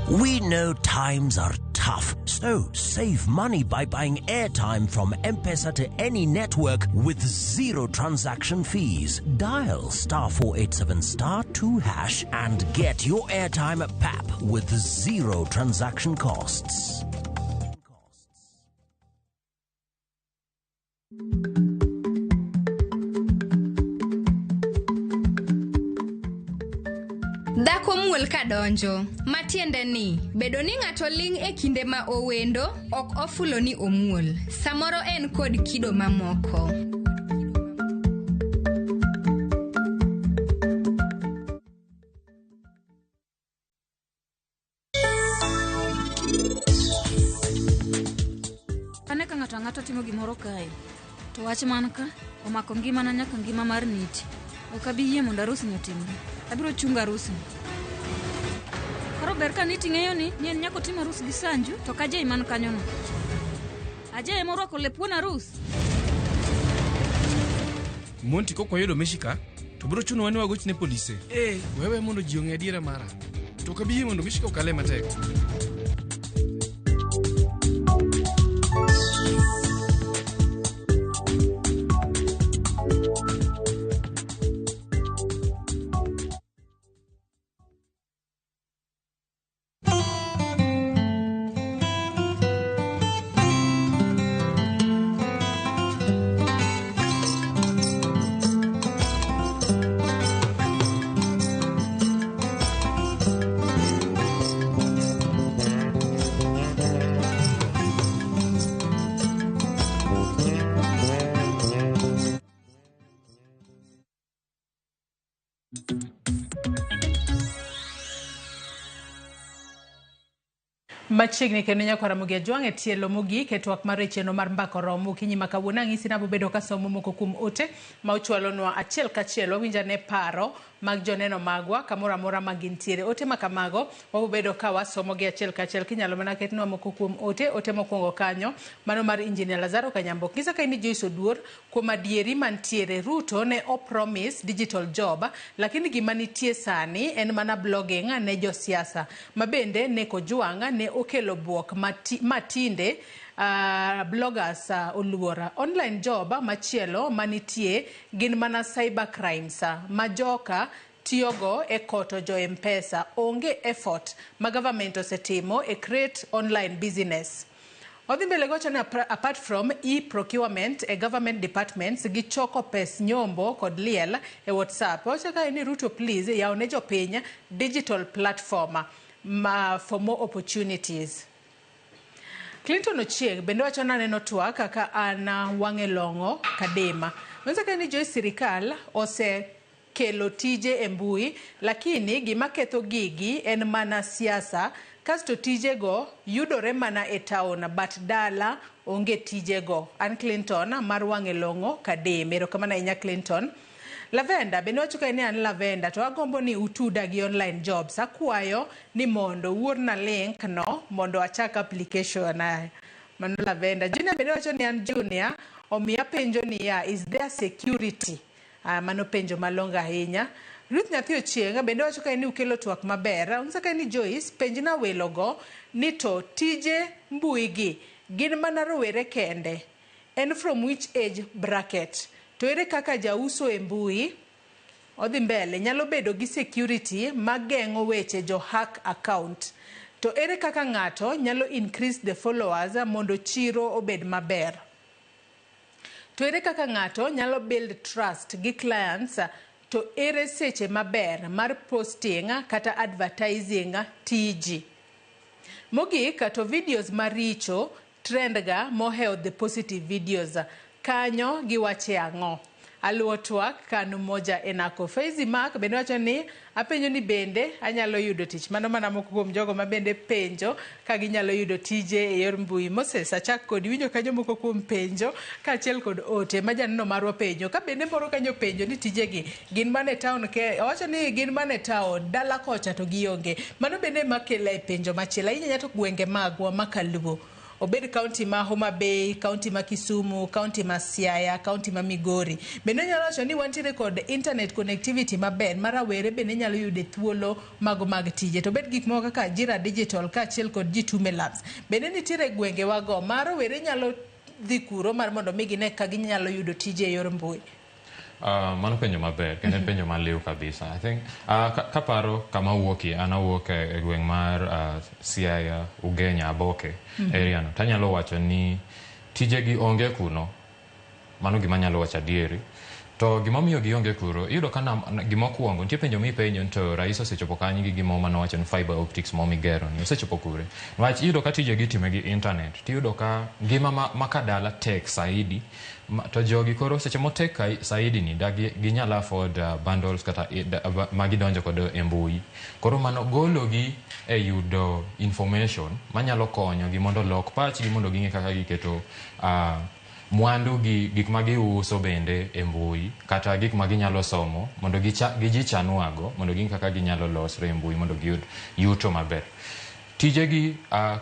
We know times are tough, so save money by buying airtime from M-Pesa to any network with zero transaction fees. Dial *487 *2# and get your airtime at PAP with zero transaction costs. Dhako muol ka donjo, matiende ni bedo ni ng'ato ling' e kinde ma owendo ok ofulo ni omuol. Samoro en kod kido mamoko. Ane ka ng'ato ang'ata timo gimoro kae, to wach man ka omako ngimana nyaka ngima mar niti. Ok abi yie mondo arusni otimre. Abiro chungo arusni. Koro ber ka niti ng'eyo ni ni en nyako timo arus gi Sanju to ka Jay man kanyono. Ajay ema orwako lep wuon arus. Monty kok wayudo Mishika to biro chunowa ni wagoch ne polise. Eh, wewe mondo ji ong'e adiera mara. To ok abi yie mondo Mishika okale matek. Machiegni kendo nyako Ramogi Ajwang' e tielo mogik e twak mar chenro mar Mbaka Oromo okinyi ma kawuono. Ang'isi ni abobedo kasomo moko kuom ote ma uchwalonwa achiel kachiel. Wawinjo ane paro mag joneno magwa kamoro amora ma gintiere. Ote ma kamago wabobedo ka wasomogi achiel kachiel. Kinyalo mana ketnwa moko kuom ote. Ote mokwongo kanyo mano mar Engineer Lazaro Kanyambo. Ng'isa ka in Joyce Oduor, kuom adieri mantiere Ruto ne o promise digital job, lakini gima nitie sani en mana blogging ne josiasa. Ma bende ne Kojwang' ne okelo buok matinde bloggers oluora. Online job machielo manitie gin mana cyber crimes ma joka tiyogo e koto jo M-Pesa. Onge effort ma government osetimo e create online business. Odhi mbele gocho ni apart from e-procurement e government departments gi choko pes nyombo kod liel e WhatsApp. Owacho kae ni Ruto please yaw ne jopiny digital platform ma for more opportunities. Clinton Ochieng bende wacho ni aneno twak kaka an wang'e long'o Kadema. Manyiso kae ni Joyce sirikal osekelo tije e mbui, lakini gima ketho gigi en mana siasa, kasto tijego yudore mana e town but dala onge tijego. An Clinton mar wang'e long'o Kadem. Erokamano ahinya Clinton. Lavenda bende wacho kae ni an Lavenda to agombo ni utuda gi online jobs. Akwayo ni mondo uorna link no mondo achak application. Mano Lavenda. Junior bende wacho ni an Junior, omiyo apenjo niya, is there security? Mano penjo malong'o ahinya. Ruth Nyathi Ochieng bende wacho kae ni ukelo twak maber. Onyisa kae ni Joyce, penjna welogo ni to tije mbui gi gin mana rowere kende. En from which age bracket? To ere kaka jauso e mbui odhi mbele nyalo bedo gi security mageng'o weche jo hack account? To ere kaka ng'ato nyalo increase the followers mondo chiro obed maber? To ere kaka ng'ato nyalo build trust gi clients? To ere seche maber mar posting kata advertising tiji? Mogik to videos maricho trend ga mohewo the positive videos. Kanyo giwache ang'o? Aluwo twak kanu moja enako. Faizi Mark bende wacho ni apenjo ni bende anyalo yudo tich. Mano mana moko kuom jogo ma bende penjo ka ginyalo yudo tije e yor mbui. Moses, achak kodi winjo kanyo moko kuom penjo kaachiel kod ote ma janeno marwa penjo. Ka bende moro kanyo penjo ni tijegi gin mana e town ke, owacho ni gin mana e town, dala kocha to gionge. Mano bende makela e penjo machielo. Ahinya to gwenge magwa ma kaluo. Obed kaunti ma Homa Bay, kaunti ma Kisumu, kaunti ma Siaya, kaunti ma Migori. Bende onyalo wacho ni wantiere kod internet connectivity maber ma rawere bende nyalo yude thuolo mago mag tije. To bed gik moko kaka Ajira Digital kaachiel kod Jitume Labs. Bende nitiere gwengewago ma rowere nyalo dhi kuro mar mondo mi gine ka ginyalo yudo tije e yor mbui. Mano penjo maber kendo en penjo maliw kabisa. I think kaparo kama awuokie, an awuok e gweng' mar Siaya, Ugenya, Aboke area no. Tanyalo wacho ni tijegi onge kuno. Mano gima anyalo wacho adieri. To gimomiyo gionge kuro, iyudo ka gimokwongo, nitie penjo mipenjo ni to rais osechopo kanye gi gimo manowacho ni fiber optics momigero ni osechopo kure. Niwach iyudo ka tijegi itime gi internet, tiyudo ka ngima ma kadala tek saidi, to jogi koro seche motek saidi ni da ginyal afford bundles kata magidonjo kodo e mbui. Koro mano gologi e yudo information manyalo konyogi mondo lok pachgi mondo ging'e kaka giketo mwandu gi gik ma giuso bende e mbui kata gik ma ginyalo somo mondo gijichanwago mondo ging'e kaka ginyalo losre e mbui mondo giyud yuto maber. Tijegi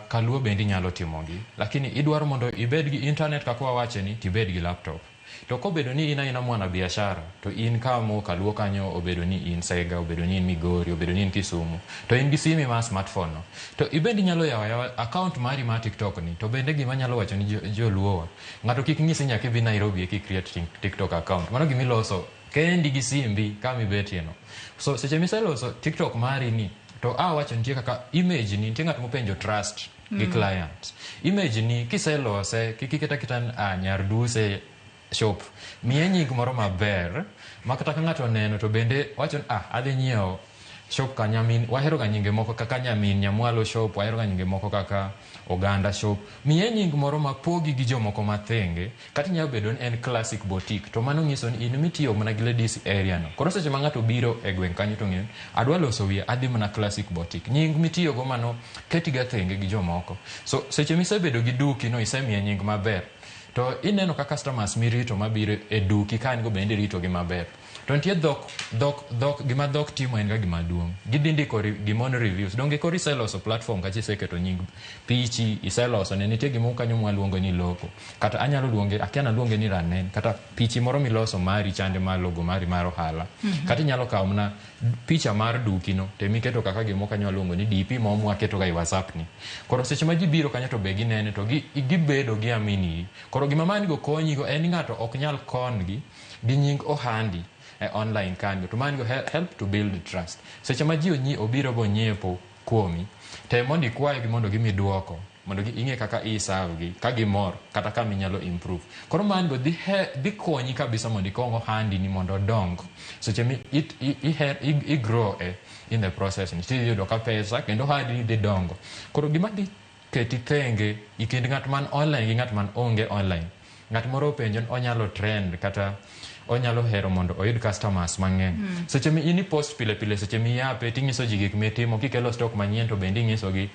kaluo bende inyalo timogi, lakini idwaro mondo ibed gi internet kaka wawache ni tibed gi laptop. To kobedo ni in aina mwana biashara to in kamo kaluo kanyo, obedo ni in Sega, obedo ni in Migori, obedo ni in Kisumu, to in gi simi mar smartphone no, to ibende inyalo yawo ayawa account mari mar TikTok ni. To bende gima anyalo wacho ni joluowa, ng'ato kik nyisi nyaka ibi Nairobi eka i create TikTok account. Mano gimiloso kendi gi simbi kama ibetie no. So seche miseloso TikTok mari ni, to awacho nitie kaka image ni, nitie ng'at mopenjo trust gi client. Image ni kiselose, kik iket aketa nyar duse shop, miye nying moro maber ma kata ka ng'ato oneno to bende wacho ni adhi nyiewo shop ka nyamin. Wahero ga nyinge moko kaka nyamin nyamwalo shop, wahero ga nyinge moko kaka oganda shop. Miye nying moro mapogi gi jomoko mathenge, kata inyalo bedo ni en Classic Boutique, to mano nyiso ni in mitiyo mana gi ladies area no. Koro seche ma ng'ato biro e gweng' kanyo to ng'eyo ni adwa loso wiya, adhi mana Classic Boutique. Nying mitiyogo mano keti ga thenge gi jomoko. So seche misebedo gi duki no, isemiye nying maber, to ineno ka customers mirito mabiro e duki ka go bende irito gi maber. To nitie dhok gima dhok timo en ga gima duong'. Gidhi ndiko gimon reviews. Donge koro iseloso platform kacha, iseketo nying pichi, iseloso ne nitie gimoro kanyo mwaluongo ni logo, kata anyalo luonge, akia naluonge ni ranen, kata pichi moro miloso mari chande mar logo mari mar ohala. Kata inyalo kawo mana picha mar duki no to emiketo kaka gimoro kanyo waluongo ni DP mo mwaketo ga e WhatsApp ni. Koro seche ma ji biro kanyo to be ginene to gibedo gi amini. Koro gima mani go konyi go en ni ng'ato ok nyal kon gi gi nying ohandi e online kanyo, to mani go help to build trust. Seche ma ji obiro bonyiepo kuomi, tem mondo ikwayogi mondo gimi duoko mondo ing'e kaka i-serve gi ka gimor kata kama inyalo improve. Koro mani go dhi konyi kabisa mondo ikong ohandi ni mondo odong. Seche mi i grow e in the process ni tiyudo ka pesa kendo ohandi ni dhi dongo. Koro gima dhi keti thenge e kind ng'at man online gi ng'at man onge online, ng'at moro openjo ni onyalo trend kata onyalo hero mondo oyud customers mang'eny. Seche mi in i post pile pile, seche miyape ting'iso ji gik mitimo, kikelo stock manyien to bende ing'isogi,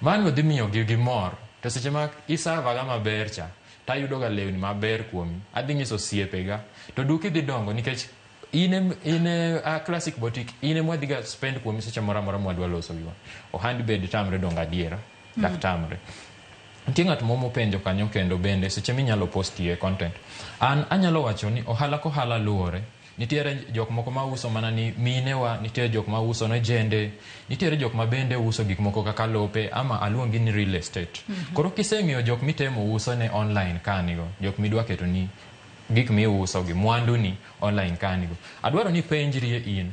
mano dhi miyo gi gimor. To seche ma isavaga maber cha tayudo ga lewni maber kuomi, adhi nyiso osiepega to duki dhi dongo nikech in e Classic Boutique in e mwadhiga spend kuomi seche moro amora mwadwa loso wiwa. Ohandi bed tamre dongo adiera dak tamre. Nitie ng'at moro mopenjo kanyo kendo bende seche minyalo postie content. An anyalo wacho ni ohala kohala luwore. Nitiere jok moko mauso mana ni minewa, nitiere jok mauso ne jende, nitiere jok ma bende uso gik moko kaka lope ama aluongi ni real estate. Koro kiseng'iyo jok mitemo uso ne online kanigo, jok midwa keto ni gik miuso gi mwandu ni online kanigo, adwaro ni penjrie in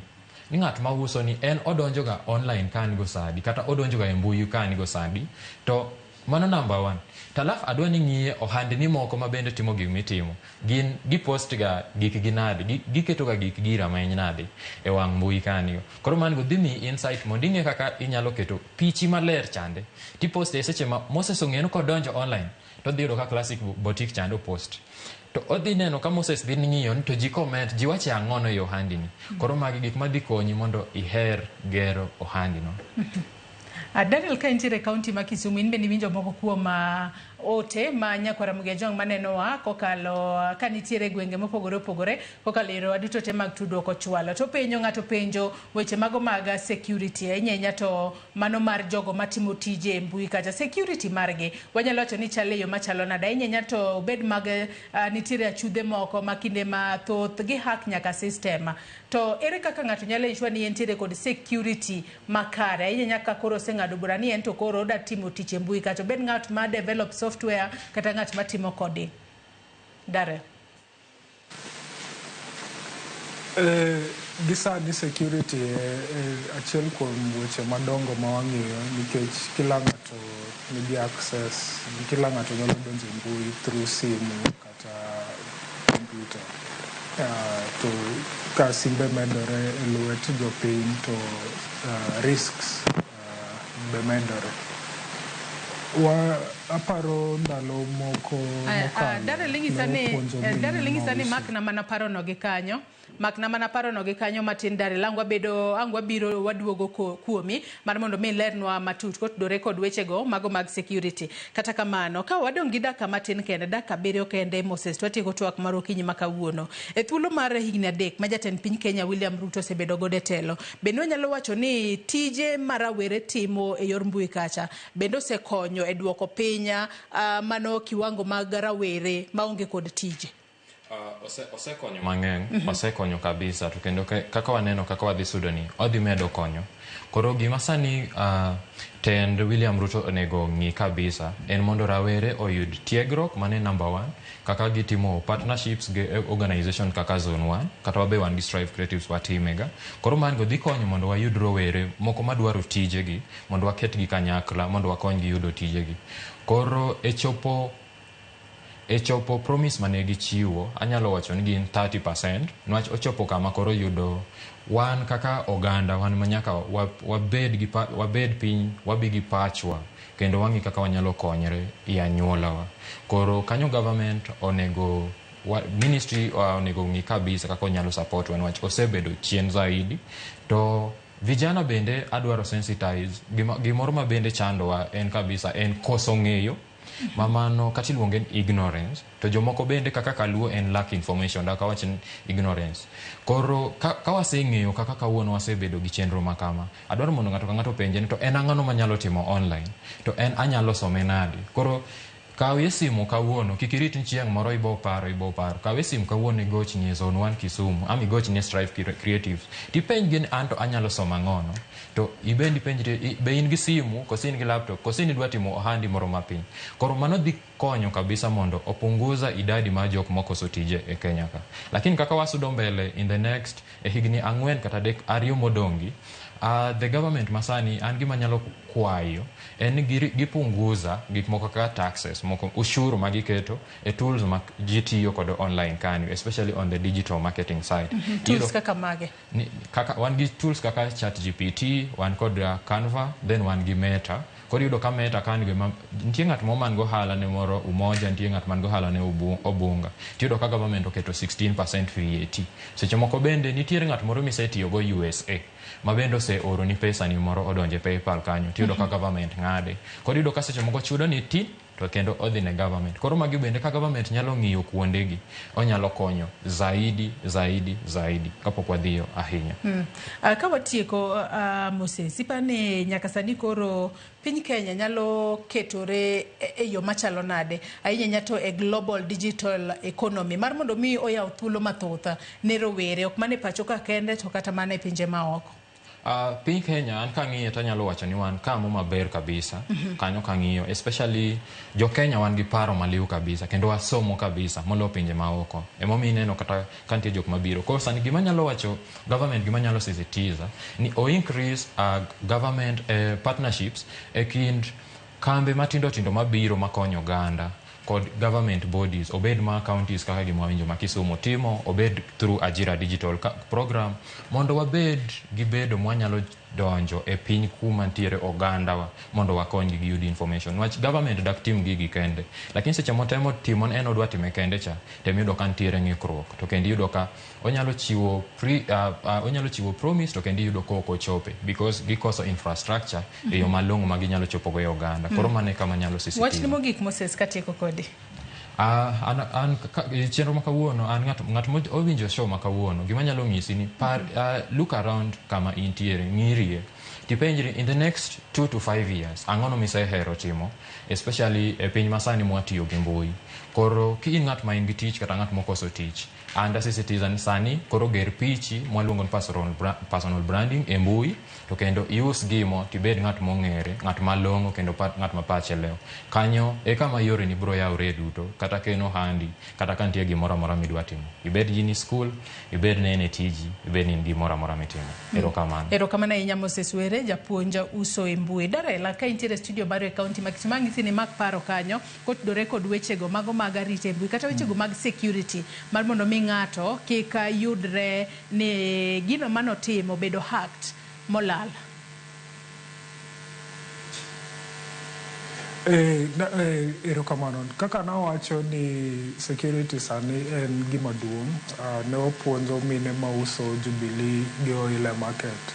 ni ng'at mauso ni en odonjo ga online kanigo sadi, kata odonjo ga e mbui kanigo sadi. To mano number one. To alafu adwa ni ng'iye ohandni moko ma bende timo gik mitimo, gin gipost ga gikgi nade, giketo ga gikgi rameny nade e wang' mbui kanyo. Koro mano go dhi miyi insight mondo ing'e kaka inyalo keto pichi maler chande tiposte seche ma Moses ong'eyo ni kodonjo online to odhi yudo ka Classic Boutique chande opost, to odhi neno ka Moses dhi ng'iyo ni to ji comment, ji wache ang'ono e ohandi ni. Koro magi gik madhi konyi mondo iher gero ohandi no. Daniel, ka intiere e kaunti ma Kisumu, in bende iwinjo moko kuom ote ma nyakwara Ramogi Ajwang' manenowa kokalo ka nitiere gwenge mopogore opogore kokalo e yorewa duto te mag tudruok ochwalo. To penjo ng'ato penjo weche mago mag security ahinya ahinya, to mano mar jogo matimo tije e mbui kacha, security margi wanyalo wacho ni chal e yo machalo nade ahinya ahinya, to obed mag nitiere achudhe moko ma kinde mathoth gi hack nyaka system, to ere kaka ng'ato nyalo ensure ni entiere kod security makare ahinya ahinya ka koro oseng'ado bura ni en to koro oda timo tich e mbui kacha, obed ng'at ma develop software kata ng'at matimo coding? Darrell. Gi sani security e achiel kuom weche madongo ma wang'iyo nikech kila ng'ato nigi access, kila ng'ato nyalo donjo e mbui through simu kata computer. To ka simbe medore e lwet jopiny to risks be medore. Aparo ndalo moko mokalo. Darel ing'isa ne ni wapuonjo mine Darel ing'isa ni mauso. Makna mana parono gi kanyo. Makna mana parono gi kanyo matin Darel. Ang' wabedo ang' wabiro waduogo kuomi mar mondo mi ilernwa matut kotudore kod wechego mago mag security. Kata kamano, ka wadong' gi dakika matin kende, dakika 7 kende Moses, to watieko twak mar okinyi ma kawuono. E thuolo mar higni 3 ma jatend piny Kenya William Ruto osebedo godo e telo, bende wanyalo wacho ni tije ma rawere timo e yor mbui kacha bende osekonyo e duoko piny mano kiwango mag rawere maonge kod tije? Osekonyo mang'eny, osekonyo kabisa, to kendo kaka waneno kaka wadhi sudo ni odhi medo konyo. Koro gima sani tend William Ruto onego ng'i kabisa en mondo rawere oyud tiegruok, mane number 1, kaka gitimo partnerships gi organization kaka Zone 1, kata wabe wan gi Strive Creatives watimega. Koro man go dhi konyo mondo wayud rowere moko madwaro tijegi, mondo waketgi kanyakla, mondo wakonygi yudo tijegi. Koro e chopo promise mane gichiwo, anyalo wacho ni gin 30%, niwach ochopo kama koro yudo wan kaka oganda, wan manyaka wabed piny, wabi gi pachwa, kendo wang'i kaka wanyalo konyre e anyuolawa. Koro kanyo government onego, ministry onego ng'i kabisa kaka onyalo support wa, niwach osebedo chien zaidi. To vijana bende adwaro sensitize, gimoro ma bende chandowa en kabisa en koso ng'eyo, mamano kata iluonge ni ignorance, to jomoko bende kaka kaluo en lack information, dak awach ni ignorance. Koro ka waseng'eyo kaka kawuono wasebedo gi chenro ma kama, adwaro mondo ng'ato ka ng'ato openje ni to en ang'ano manyalo timo online, to en anyalo some nade. Koro kawie simu kawuono, kik irit ni chieng' moro ibo paro. Kawie simu kawuono igochni e Zone 1 Kisumu, ama igochni e Strive Creatives, tipenj gi ni an to anyalo somo ang'ono. To ibende ipenjri, be in gi simu, koso in gi laptop, koso in idwa timo ohandi moro mapiny. Koro mano dhi konyo kabisa mondo opunguza idadi mar jok mokoso tije e Kenya ka. Lakini kaka wasudo mbele in the next e higni 4 kata 3 2 modongi, the government masani an gima nyalo kwayo en ni gipunguza gik moko kaka taxes, moko ushuru ma giketo e tools ma ji tiyo kod online kanyo, especially on the digital marketing side. Tools kaka mage? Kaka wan gi tools kaka ChatGPT, wan kod Canva, then wan gi Meta. Koro iyudo ka Meta kan gi nitie ng'at moro man go ohala ne moro Umoja, nitie ng'at man go ohala ne Obunga. Tiyudo ka government oketo 16% VAT. Seche moko bende nitiere ng'at moro misetiyogo USA, ma bende oseoro ni pesa ni moro odonje PayPal kanyo. Tiyudo ka government ng'ade. Koro iyudo ka seche moko chudo ni tin, to kendo odhi ne government. Koro magi bende ka government nyalo ng'iyo kuondegi, onyalo konyo zaidi, zaidi, zaidi kapok wadhiyo ahinya. Ka watieko Moses, ipani nyaka sani koro piny Kenya nyalo ketore e yo machalo nade, ahinya to e global digital economy, mar mondo mi oyaw thuolo mathoth ne rowere, ok mana e pacho ka kende to kata mana e pinje maoko? Piny Kenya an kang'iye to anyalo wacho ni wan kamo maber kabisa. Kanyo kang'iyo, especially jo Kenya wan gi paro maliw kabisa, kendo wasomo kabisa moloyo pinje maoko. Emomiyo ineno kata ka nitie jok mabiro. Koro sani gima anyalo wacho government, gima anyalo sisitiza ni o increase government partnerships e kind kambe matindo tindo mabiro makonyo oganda kod government bodies, obed ma counties kaka gima wawinjo ma Kisumu timo, obed through Ajira Digital program, mondo wabed gi bedo mwanyalo donjo e piny kuma ntiere ogandawa mondo wakonygi giyud information. Niwach government dak tim gigi kende, lakini seche motemo timo en odwa time kende cha, temiyudo ka ntiere ng'ikruok, to kendo iyudo ka onyalo chiwo onyalo chiwo promise to kendo iyudo ka ok ochope because gikoso infrastructure e yo malong'o ma ginyalo chopogo e oganda. Koro mano e kama nyalo sisitiza. Wachni mogik Moses katieko kodi. An chenro ma kawuono, an ng'at mowinjo show ma kawuono, gima anyalo nyisi ni look around kama intiere, ng'irie, tipenjri in the next 2 to 5 years ang'ono misehero timo, especially e piny masani mwatiyo gi mbui. Koro ki in ng'at ma in gi tich kata ng'at mokoso tich, and as a citizen sani koro ger pichi mwaluongo ni personal branding e mbui, to kendo ius gimo tibed ng'at mong'ere, ng'at malong'o kendo ng'at ma pache lew. Kanyo e kama yore ni biro yawre duto, kata ka en ohandi, kata ka nitie gimoro amora midwa timo. Ibed ni school, ibed ni en e tiji, ibed ni in gimoro amora mitimo. Erokamano. Erokamano ahinya Moses Were, japuonj uso e mbui. Darela, ka intiere e studio mar e county ma Kisumu, ang'isi ni mak paro kanyo kotudore kod wechego mago mag arita e mbui, kata wechego mag security, mar mondo mi ng'ato kik yudre ni gino manotimo bedo hacked molal. Erokamano. Kaka nawacho ni security sani en gima duong'. Ne wapuonjo mine mauso Jubilee gi Oile Market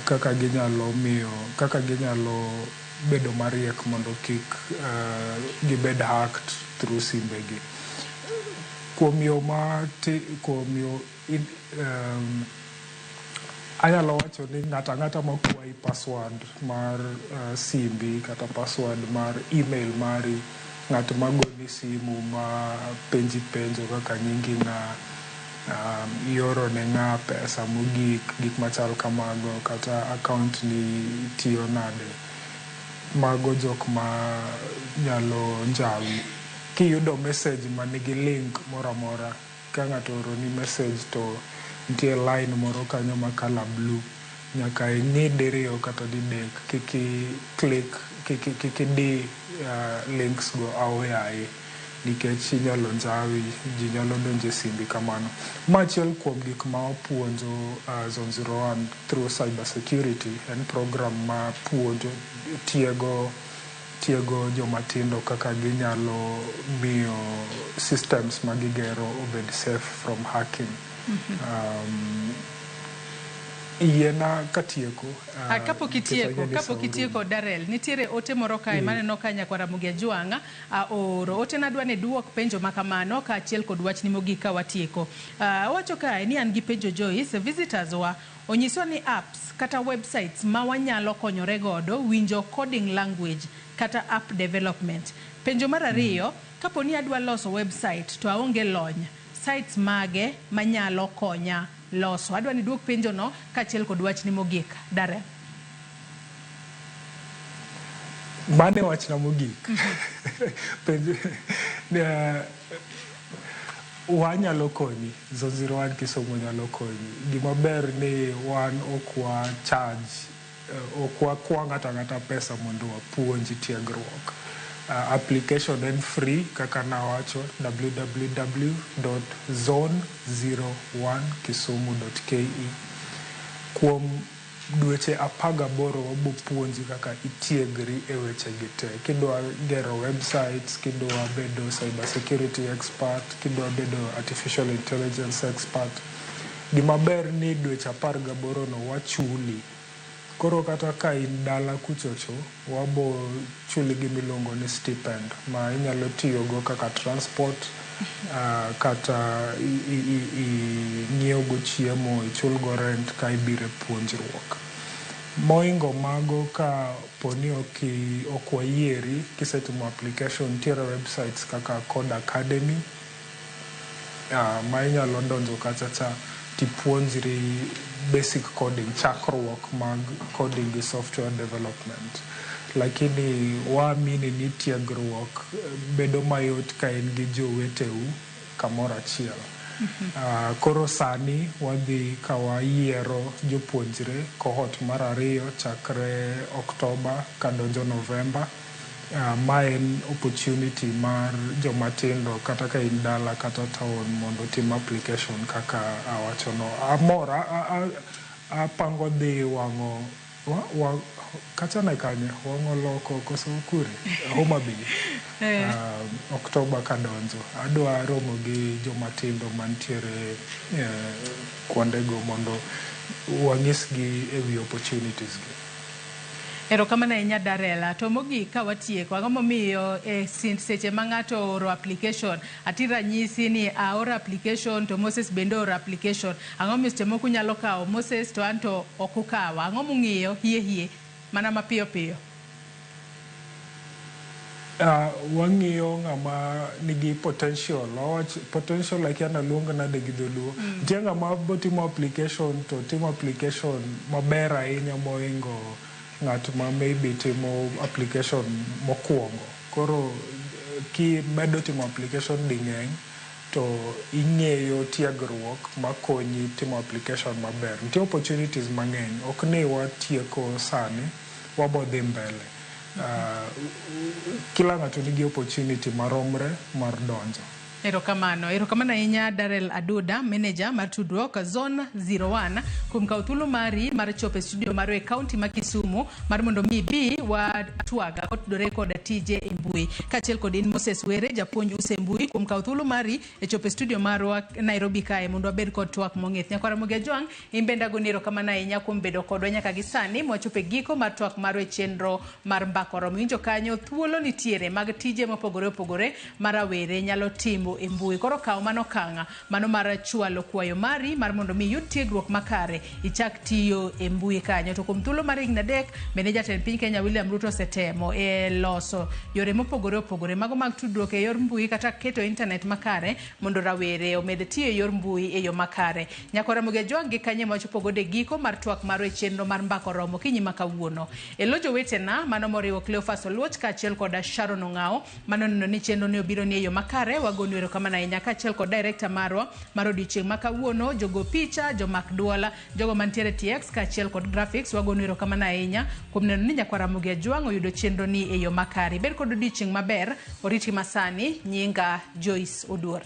kaka ginyalo miyo kaka ginyalo bedo mariek mondo kik gibed hacked through simbegi. Kuom yo ma ti, kuom yo anyalo wacho ni ng'ato ang'ata makwayi password mar simbi kata password mar email mari, ng'at magoni simu ma penji penjo kaka nyingi ng'a, ioro ne ng'a pesa mogik, gik machal kamago, kata account ni tiyo nade, mago jok ma nyalo njawi. Kiyudo message manigi link moro amora, ka ng'ato ooroni message to nitie line moro kanyo ma color blue, nyaka ing'i diriyo kata didek, kik i click, kik idi links go aoyaye, nikech inyalo njawi, ji nyalo donjo e simbi kamano. Ma achiel kuom gik ma wapuonjo Zone 01 through cyber security en program ma puonjo tiego joma tindo kaka ginyalo miyo systems ma gigero obed safe from hacking. Yiena katieko. Kapok nikech itieko, ang'e ni kapok sa orumo. Itieko Darrell, nitiere ote moro kae maneno ka nyakwar Ramogi Ajwang' ooro. Ote nadwa ni duok penjo ma kamano kaachiel kod wachni mogik ka watieko. Owacho kae ni an gi penjo Joyce, visitors wa onyiswa ni apps kata websites ma wanyalo konyore godo winjo coding language kata app development. Penjo mar ariyo, kapo ni adwa loso website to aonge lony, sites mage manyalo konya loso? Adwa ni duok penjo no kaachiel kod wachni mogik. Darrell. Mano e wachna mogik. Penjo, wanyalo konyi, Zone 01 Kisumu nyalo konyi. Gima ber ni wan ok wa charge, ok wakwa ng'ato ang'ata pesa mondo wapuonji tiegruok. Application en free kaka nawacho, www.zone01kisumu.ke. Kuom dweche 18 wabo puonji kaka itiegri e weche gi te. Kidwa gero websites, kidwa bedo cyber security expert, kidwa bedo artificial intelligence expert. Gima ber ni dweche 18 no wachuli. Koro kata ka in dala kuchocho, wabo chuli gimiluongo ni stipend ma inyalo tiyogo kaka transport, kata ing'iew go chiemo, ichul go rent ka ibiro e puonjruok. Moingo mago, ka poni ok wayieri, kisetimo application, nitiere websites kaka Code Academy, ma inyalo donjo kacha cha tipuonjri basic coding, chakruok mag coding gi software development. Lakini waamini ni tiegruok bedo mayot ka in gi joweteu kamoro achiel. Koro sani wadhi ka wayiero jopuonjre cohort mar ariyo chakre Oktoba kadonjo Novemba. Ma en opportunity mar joma tindo kata ka in dala kata town mondo otim application kaka awachono. Amor, apango dhi wang'o kacha ne kanye, wang'o loko koso kure, Homa Bay. Oktoba kadonjo adwa romo gi joma tindo mantiere kuondego mondo wanyisgi e wi opportunities gi. Erokamano ahinya, Darela. To mogik ka watieko, ang'o momiyo e seche ma ng'ato ooro application, ati ranyisi ni aoro application to Moses bende ooro application, ang'o momiyo seche moko unyalo kawo Moses to an to ok ukawa? Ang'o mung'iyo hie hie mana mapiyo piyo? Wang'iyo ng'ama nigi potential. Wawach potential, akia naluong nade gi dholuo. Nitie ng'ama botimo application to timo application maber ahinya moingo ng'at ma maybe timo application mokwongo. Koro kimedo timo application ding'eny to ing'eyo tiegruok makonyi timo application maber. Nitie opportunities mang'eny, ok ni watieko sani, wabo dhi mbele. Kila ng'ato nigi opportunity maromre mar donjo. Erokamano. Erokamano ahinya Darrell Aduda, manager mar tudruok Zone 01 kuom kawo thuolo mari mar chopo e studio marwa e kaunti ma Kisumu mar mondo mi ibi watwaga kotudore koda tije e mbui. Kaachiel kod in Moses Were, japuonj uso e mbui kuom kawo thuolo mari e chopo e studio marwa Nairobi kae mondo wabed kod twak mong'ith. Nyakwar Ramogi Ajwang', in bende agoni erokamano ahinya kuom bedo kodwa nyaka gi sani mwachopo e giko mar twak marwa e chenro mar Mbaka Oromo. Iwinjo kanyo thuolo nitiere mag tije mopogore opogore ma rawere nyalo timo e mbui. Koro kaw mano okang' mano mar chwalo kwayo mari mar mondo mi iyud tiegruok makare ichak tiyo e mbui kanyo. To kuom thuolo mar higni 3 bende jatend piny Kenya William Ruto osetemo e loso yore mopogore opogore mago mag tudruok e yor mbui kata keto internet makare mondo rawere omed tiyo e yor mbui e yo makare. Nyakwar Ramogi Ajwang' gi kanye mawachopo godo e giko mar twak marwa e chenro mar Mbaka Oromo okinyi ma kawuono. E lo jowetena mano moriwo Cleophas Oluoch kaachiel koda Sharon Ong'awo mano neno ni chenro ni obiro ni e yo makare, wagonu erokamano ahinya kaachiel kod director marwa mar odiochieng' ma kawuono, jogo picha, jomak duol, jogo mantiere TX kaachiel kod graphics, wagonu erokamano ahinya kuom neno ni Nyakwar Ramogi Ajwang' oyudo chenro ni e yo makare. Ibed kod odiochieng' maber, oriti masani, nyinga Joyce Oduor.